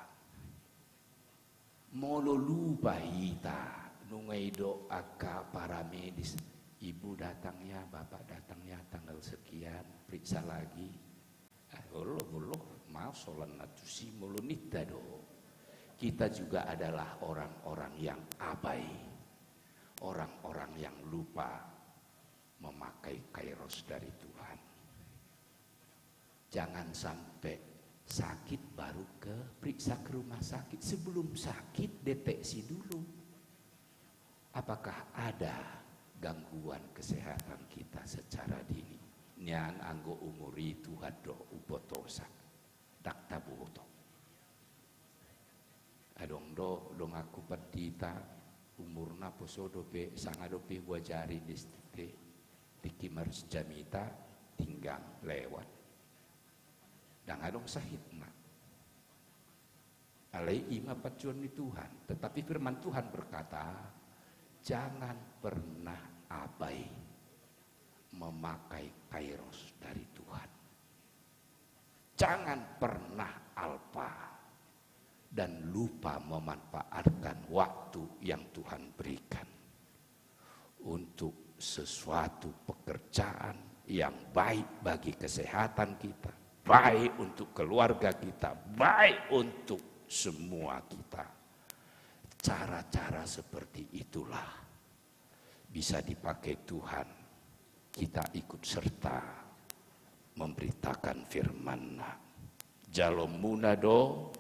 molo lupa hita, nunga didok angka paramedis, "Ibu datang ya, bapak datang ya tanggal sekian, periksa lagi." Ah, olo, olo, maaf, solan na tusi molo ninta do. Kita juga adalah orang-orang yang abai, orang-orang yang lupa memakai kairos dari Tuhan. Jangan sampai sakit baru ke periksa ke rumah sakit. Sebelum sakit, deteksi dulu. Apakah ada gangguan kesehatan kita secara dini? Nian anggo umur i Tuhan do umbotosa. Ndang taboto. Adong do donganku pandita, umurna poso dope, sanga dope huajari di S T T, tingki marjamita, tinggang lewat. Ndang adong sahitna. Alai i ma pansuon ni Tuhan. Tetapi firman Tuhan berkata, jangan pernah abai memakai kairos dari Tuhan. Jangan pernah alpa dan lupa memanfaatkan waktu yang Tuhan berikan untuk sesuatu pekerjaan yang baik bagi kesehatan kita, baik untuk keluarga kita, baik untuk semua kita. Cara-cara seperti itulah bisa dipakai Tuhan, kita ikut serta memberitakan firman-Na. Jalomuna do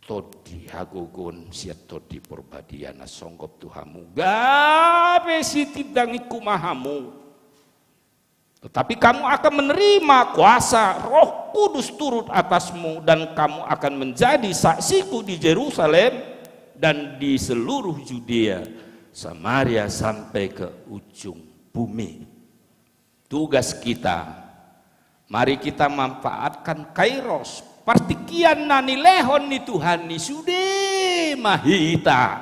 tondi hagogoon sian Tondi Parbadia na songgop tu hamu, gabe sitindangingku ma hamu. Tetapi kamu akan menerima kuasa, Roh Kudus turun atasmu, dan kamu akan menjadi saksiku di Jerusalem dan di seluruh Judea, Samaria, sampai ke ujung bumi. Tugas kita, mari kita manfaatkan kairos, partingkian na nilehon ni Tuhan i, sude ma hita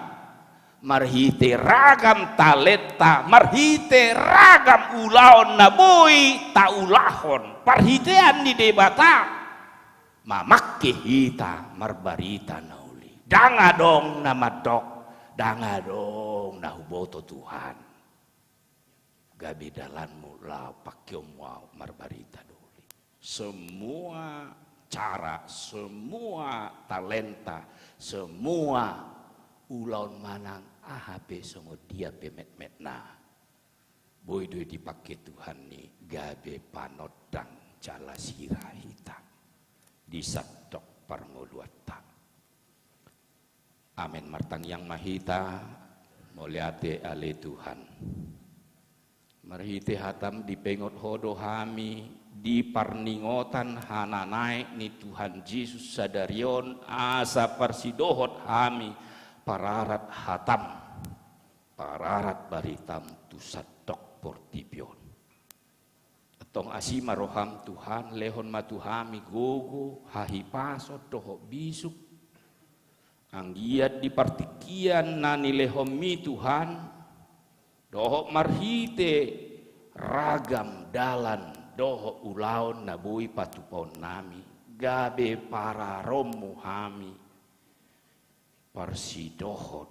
marhite ragam talenta, marhite ragam ulaon na boi taulahon parhitean ni Debata, mamangke hita marbarita na uli. Ndang adong na mandok, ndang adong na huboto Tuhan. Gabe dalanmu laho pangkeonmu ahu marbarita na uli. Semua cara, semua talenta, semua ulaon manang aha pe, songon dia pe metmetna, boi do i dipangke Tuhan i gabe panondang jala sira hita di sandok parngoluanta. Amen. Martangiang ma hita. Mauliate ale Tuhan, marhite hataM dipaingot Ho do hami di parningotan hananaek ni Tuhan Jesus sadari on, asa parsidohot hami pararat hataM, pararat baritaM tu sandok portibi on. Antong asi ma rohaM Tuhan, lehon ma tu hami gogo, hahipason dohot bisuk, anggiat di partingkian na nilehonMi Tuhan, dohot marhite ragam dalan dohot ulaon na boi patupaonnami, gabe pararonMu hami parsidohot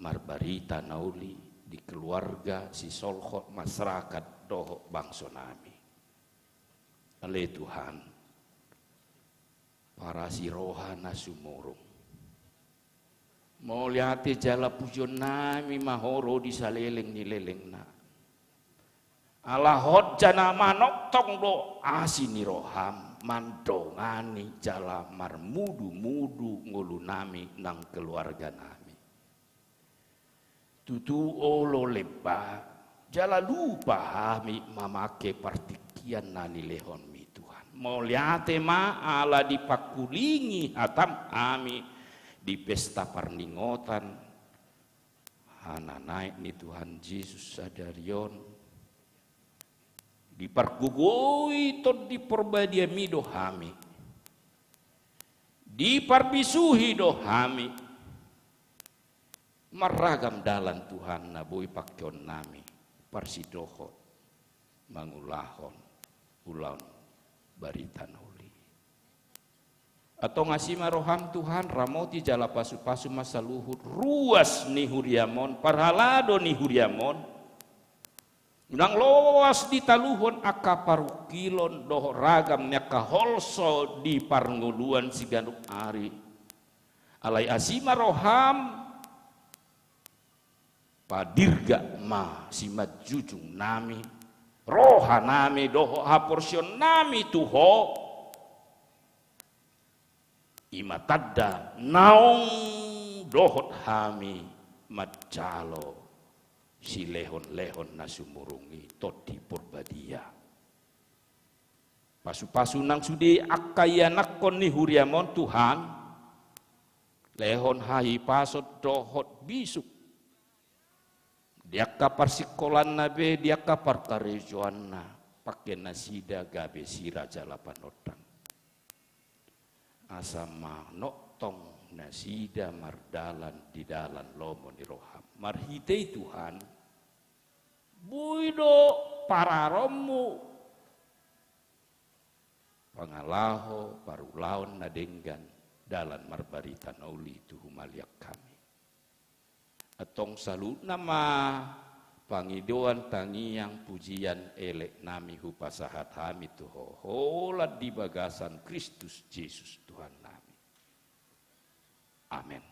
marbarita na uli di keluarga, sisolhot, masyarakat dohot bangsonami. Ale Tuhan, parasi roha na sumurung. Mauliate jala pujionnami ma Ho ro di saleleng ni lelengna. Ala hot jala manongtong do asi ni rohaM mandongani jala marmudumudu ngolunami nang keluarganami. Tutu olo lemba, jala lupa hami mamangke partingkian na nilehonmi Tuhan. Mauliate ma ala dipangkulingi hatam hami di pesta parningotan hananaek ni Tuhan Jesus sadari on. Dipargogoi Tondi Porbadiami do hami. Diparbisuhi do hami. Marragam dalan Tuhan na boi pangkeonnami parsidohot mangulahon ulaon barita na uli. Antong asi ma roham Tuhan, ramoti jala pasupasu ma saluhut ruas ni huriam on, parhalado ni huriam on. Unang loas ditaluhon angka parungkilon dohot ragam ni angka holso di parngoluan siganup ari. Alai asi ma roham, padirgak ma simanjujungnami, rohanami dohot haporseaonnami tu Ho. I ma tanda naung dohot hami manjalo silehonlehon na sumurung i, Tondi Porbadia. Pasupasu nang sude angka ianakhon ni huriam on Tuhan, lehon hahipason dohot bisuk di angka parsingkolaanna be, di angka parkarejoanna, pangke nasida gabe sira jala panondang. Asa manongtong nasida mardalan di dalan lomo ni roham. Marhite i Tuhan, boi do pararonmu pangalaho parulaon na denggan dalan marbarita na uli tu humaliang hami. Antong saluhutna ma pangidoan, tangiang, pujian eleknami hupasahat hami tu Ho, holan di bagasan Kristus Jesus Tuhannami. Amen.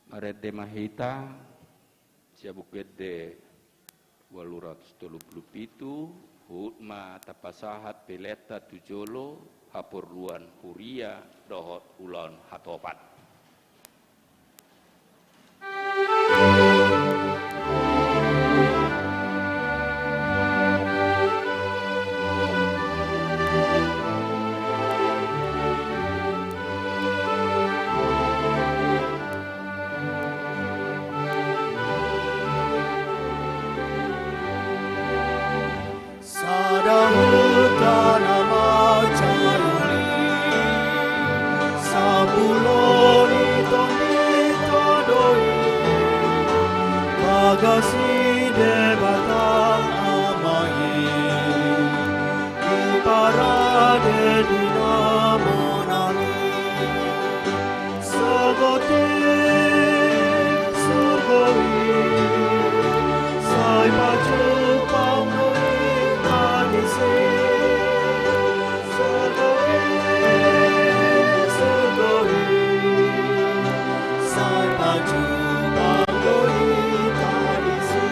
Marende ma hita, sian Buku Ende ualu ratus tolu pulu pitu, huhut ma tapasahat peleanta tu jolo, haporluan huria dohot ulaon hatopan. Sada huta na mansai uli, sampulu ni tondi do i, bagas ni Debata Ama i, diparade di na monang i. Saotik surgo i, sai pajumpang do hita disi. Saotik surgo i, sai pajumpang do hita disi.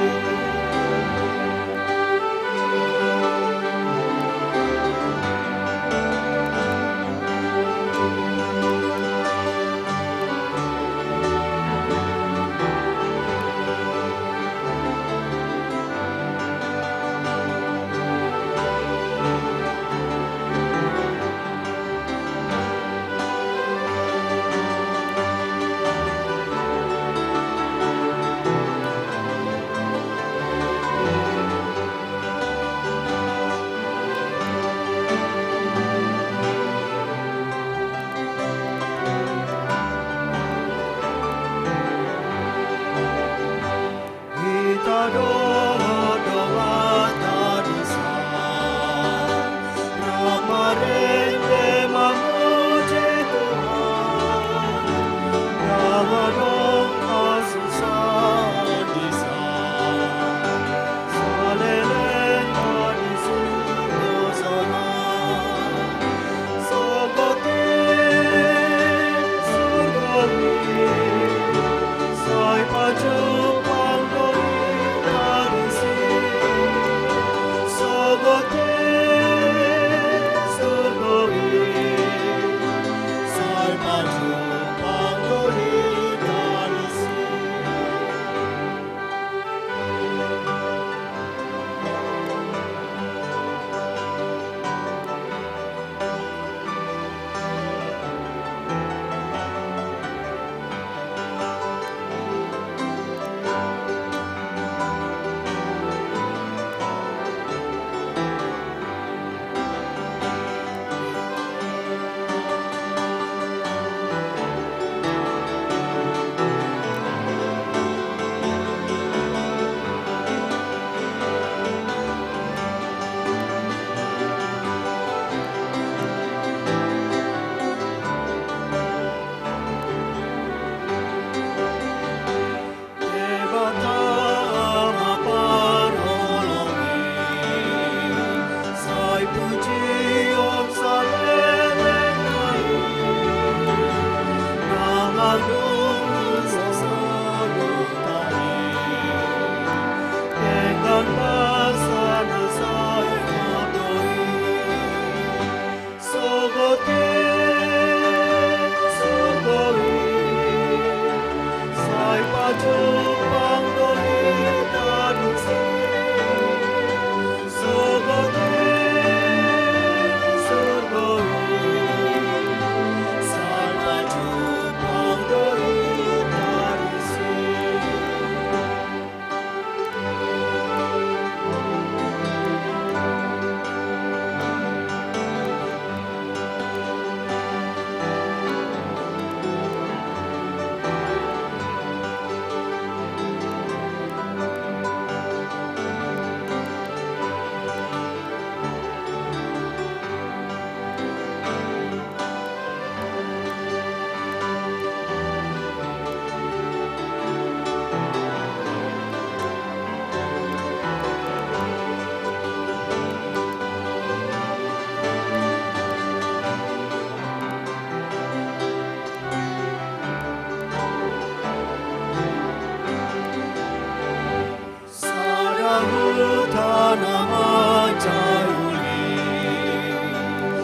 Sada huta na manjauli,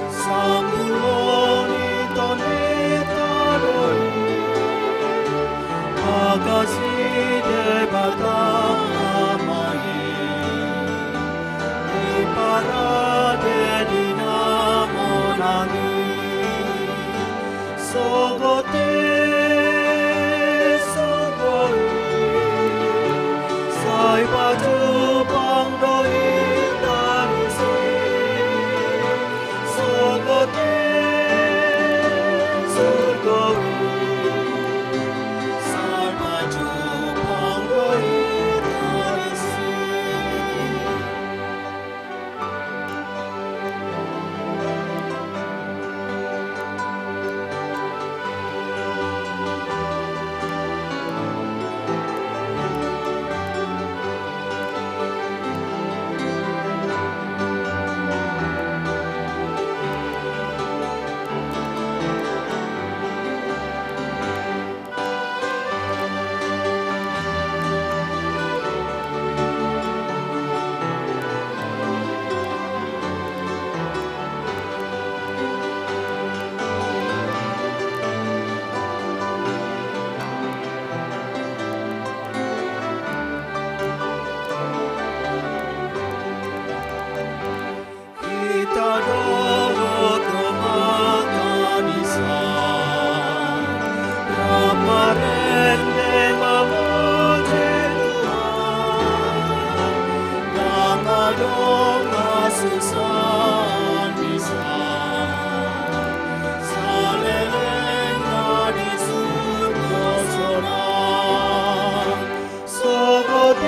sampulu ni tondi tadok i, mangkasi Debata Ama i, diparade di na monang i. Sogot i surgo i, sai pajumpang do hita disi. Sogot i surgo i, sai pajumpang do hita disi. Hita dohot dongan-dongan i, sai marende mamuji Tuhan. Ndang adong hasusaan di saleleng na di surgo sonang. Sogot i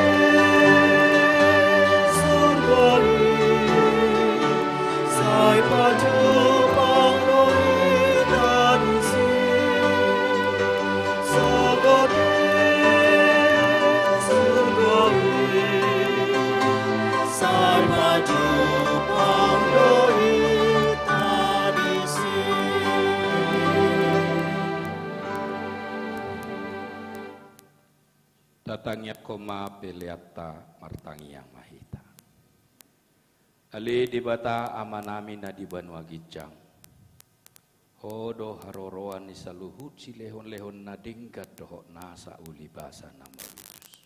surgo i, sai pajumpang do hita disi. Sogot i surgo i, sai pajumpang do hita disi. Tatangiangkon ma peleanta, martangiang ma hita. Ale Debata Amanami na di banua ginjang, Ho do haroroan ni saluhut silehonlehon na denggan dohot nasa ulibasa na mauliutus.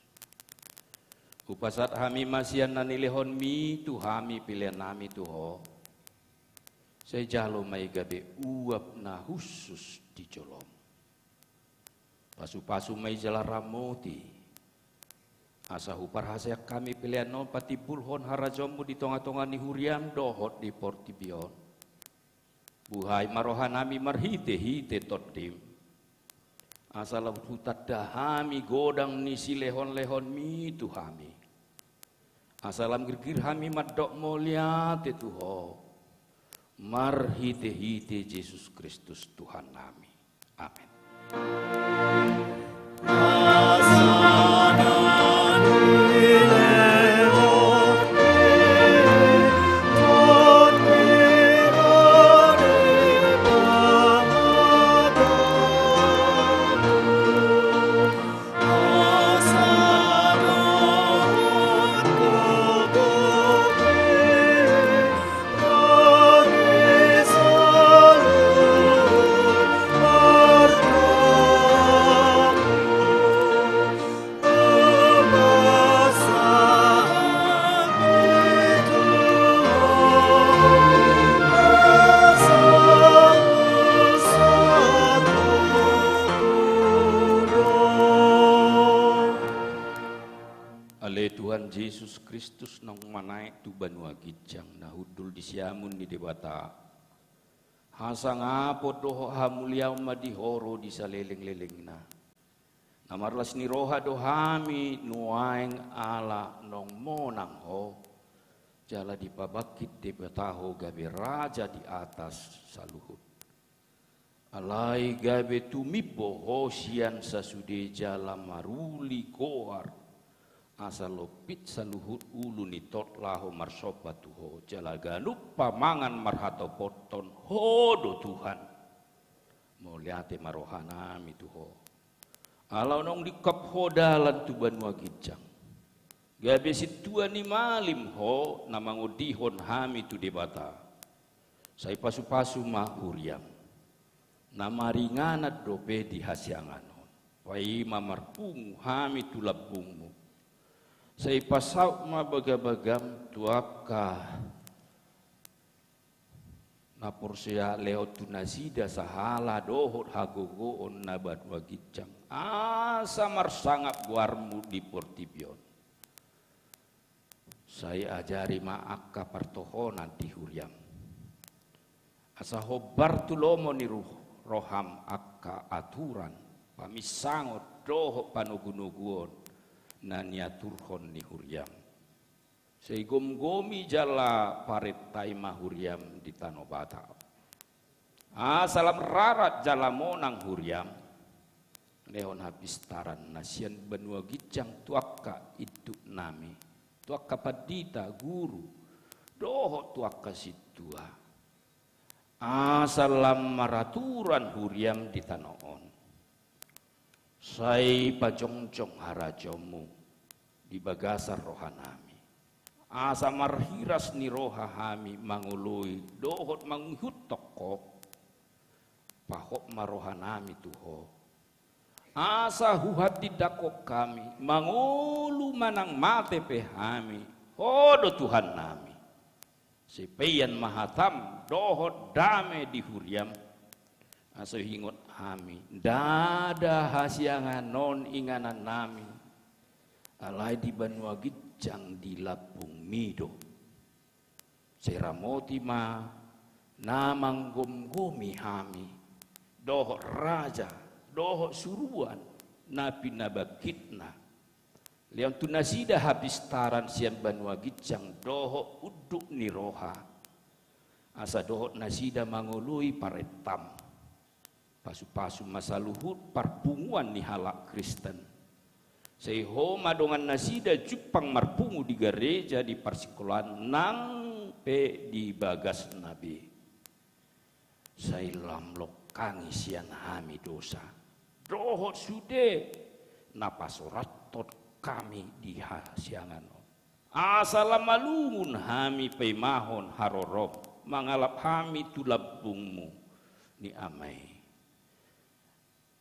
Hupasahat hami ma sian na nilehonMi tu hami peleannami tu Ho. Sai jalo ma i gabe uap na hushus di jolom. Pasupasu ma i jala ramoti, asa huparhaseang hami pelean on patimbulhon harajaonMu di tongatonga ni huriaM dohot di portibi on. Buhai ma rohanami marhitehite TondiM, asa lam hutanda hami godang ni silehonlehonMi tu hami. Asa lam girgir hami mandok mauliate tu Ho, marhitehite Jesus Kristus Tuhannami. Amen. Ale Tuhan Jesus Kristus naung manaek tu banua ginjang na hundul di siamun ni Debata, hasangapon dohot hamuliaon ma di ho ro di salelenglelengna. Na marlas ni roha do hami nuaeng ala naung monang ho, jala dipabangkit Debata ho gabe raja di atas saluhut. Alai gabe tumimbo ho sian sasude jala maruli goar, asa lompit saluhut ulu ni tot laho marsomba tu ho, jala ganup pamangan marhatopothon ho do Tuhan. Mauliate ma rohanami tu ho. Ala naung diungkap ho dalan tu banua ginjang. Gabe sintua ni malim ho na mangondihon hami tu Debata. Sai pasupasu ma huriam, na maringanan dope di hasiangan on. Paima marpungu hami tu lambungmu. Sai pasaut ma bagabagam tu angka na porsea, lehon tu nasida sahala dohot hagogoon na banua ginjang, asa marsangap goarmu di portibi on. Sai ajari ma angka partohonan di huriam, asa hombar tu lomo ni ruh-, roham angka aturan, paminsangon dohot panogunoguon na niaturhon ni huriam. Sai gomgomi jala parentai ma huriam di tano Batak. Asa lam rarat jala monang huriam, lehon hapistaran na sian banua ginjang tu angka induknami, tu angka pandita, guru, dohot tu angka sintua. Asa lam maraturan huriam di tano on. Sai pajongjong harajaonmu di bagasan rohanami, asa marhiras ni roha hami mangoloi dohot mangihuthon ho. Pahot ma rohanami tu ho, asa huhatindangkon hami mangolu manang mate pe hami, ho do Tuhannami. Sipeian ma hatam dohot dame di huriam, asa huingot hami, ndada hasiangan on inganannami, alai di banua ginjang di lambungmi do. Sai ramoti ma na manggomgomi hami, dohot raja, dohot suruan na pinabangkitna. Lehon tu nasida hapistaran sian banua ginjang dohot unduk ni roha, asa dohot nasida mangoloi parentam. Pasupasu ma saluhut parpunguan ni halak Kristen. Sai ho ma dongan nasida jumpang marpungu di gareja, di parsikolaan nang pe di bagasna be. Sai lam longkangi sian hami dosa dohot sude na pasorathon hami di hasiangan on. Asa lam malungun hami paimahon harorom mangalap hami tu lambungmu ni Ama i.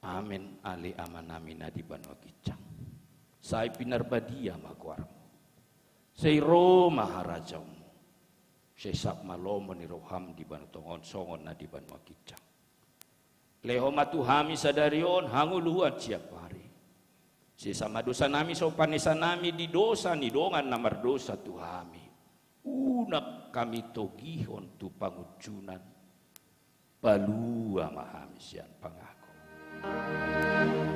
Amen. Ale Amanami na di banua ginjang, sai pinarbadia ma goarmu. Sai ro ma harajaonmu. Sai saut ma lomo ni roham di banua tonga on songon na di banua ginjang. Lehon ma tu hami sadari on hangoluan siapari. Sesa ma dosanami songon panesanami di dosa ni dongan na mardosa tu hami. Unang hami togihon tu pangunjunan. Palua ma hami sian pangago. Amen.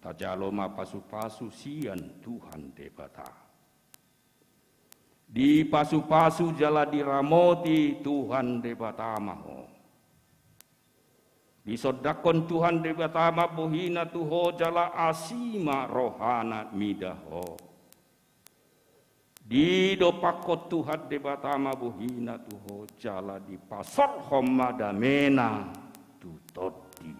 Tajalo ma pasupasu sian Tuhan Debata. Dipasupasu jala diramoti Tuhan Debata ma ho. Disondangkon Tuhan Debata ma bohina tu ho jala asi ma rohana mida ho. Didompakkon Tuhan Debata ma bohina tu ho jala dipasorhon ma damena tu tondi.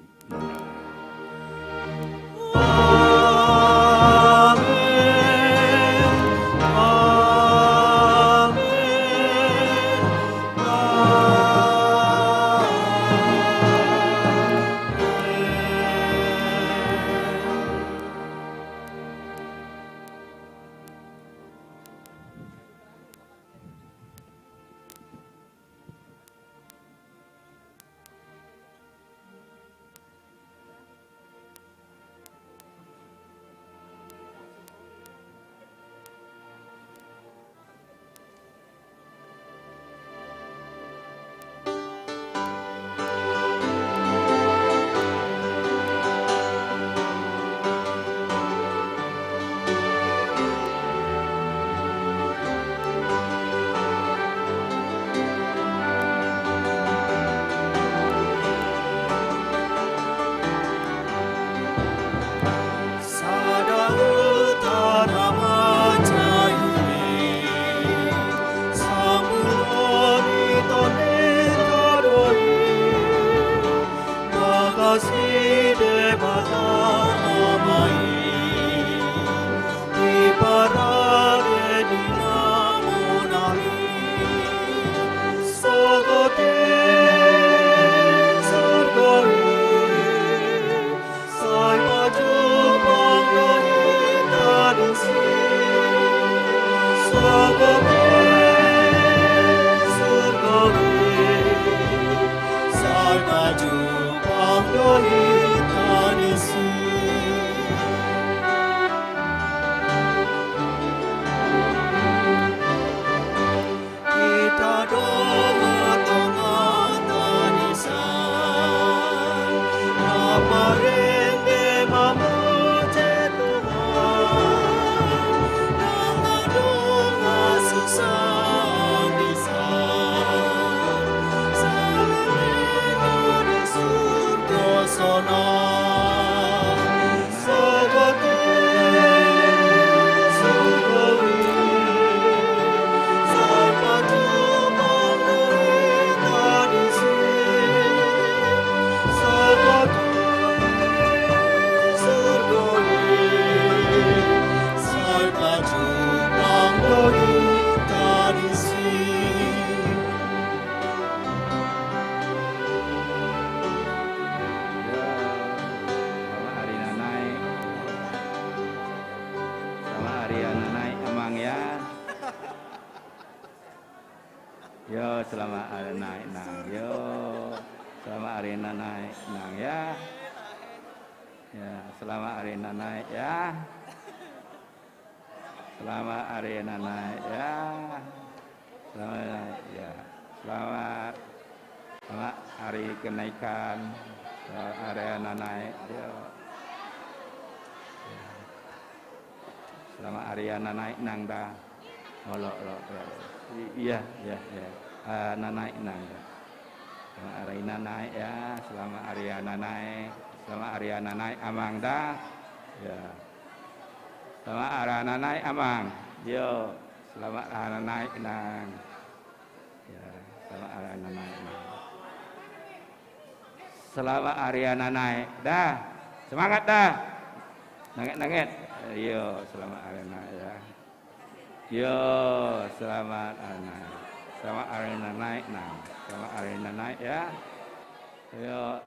Sada huta na mansai i, sambulo ni tondi do i, bagas ni Debata Ama i, diparade di namuna i, sahat di surgo i. Sai pajumpang do hita disi, sahat di surgo i. Sai pajumpang do hita disi. Hita do ma tongatonga ni sa na parende mamuji Tuhan, na adong hasusaan ni sa saleleng ni surgo sonang. Selamat Hari Nanae. Selamat Hari Nanae, Amang, ya. Yo, selamat Hari Nanae, Nang. Yo, selamat Hari Nanae, Nang, ya. Ya, selamat Hari Nanae, ya. Selamat Hari Nanae, ya. Selamat, ya. Selamat, selamat hari kenaikan. Selamat Hari Nanae, ya. Selamat Hari Nanae, Nang, da. Olo, olo, olo. I-, iya, iya, iya. Ah, Nanae, Nang, da. Selamat Hari Nanae, ya. Selamat Hari Nanae. Selamat Hari Nanae, Amang, da. Ya. Selamat Hari Nanae, Amang. Yo, selamat Hari Nanae, Nang. Ya, selamat Hari Nanae, Nang. Selamat Hari Nanae, da. Semangat, da. Nanget, nanget. Yo, selamat Hari Nanae, ya. Yo, selamat Hari Nanae. Selamat Hari Nanae, Nang. Selamat Hari Nanae, ya. Yo.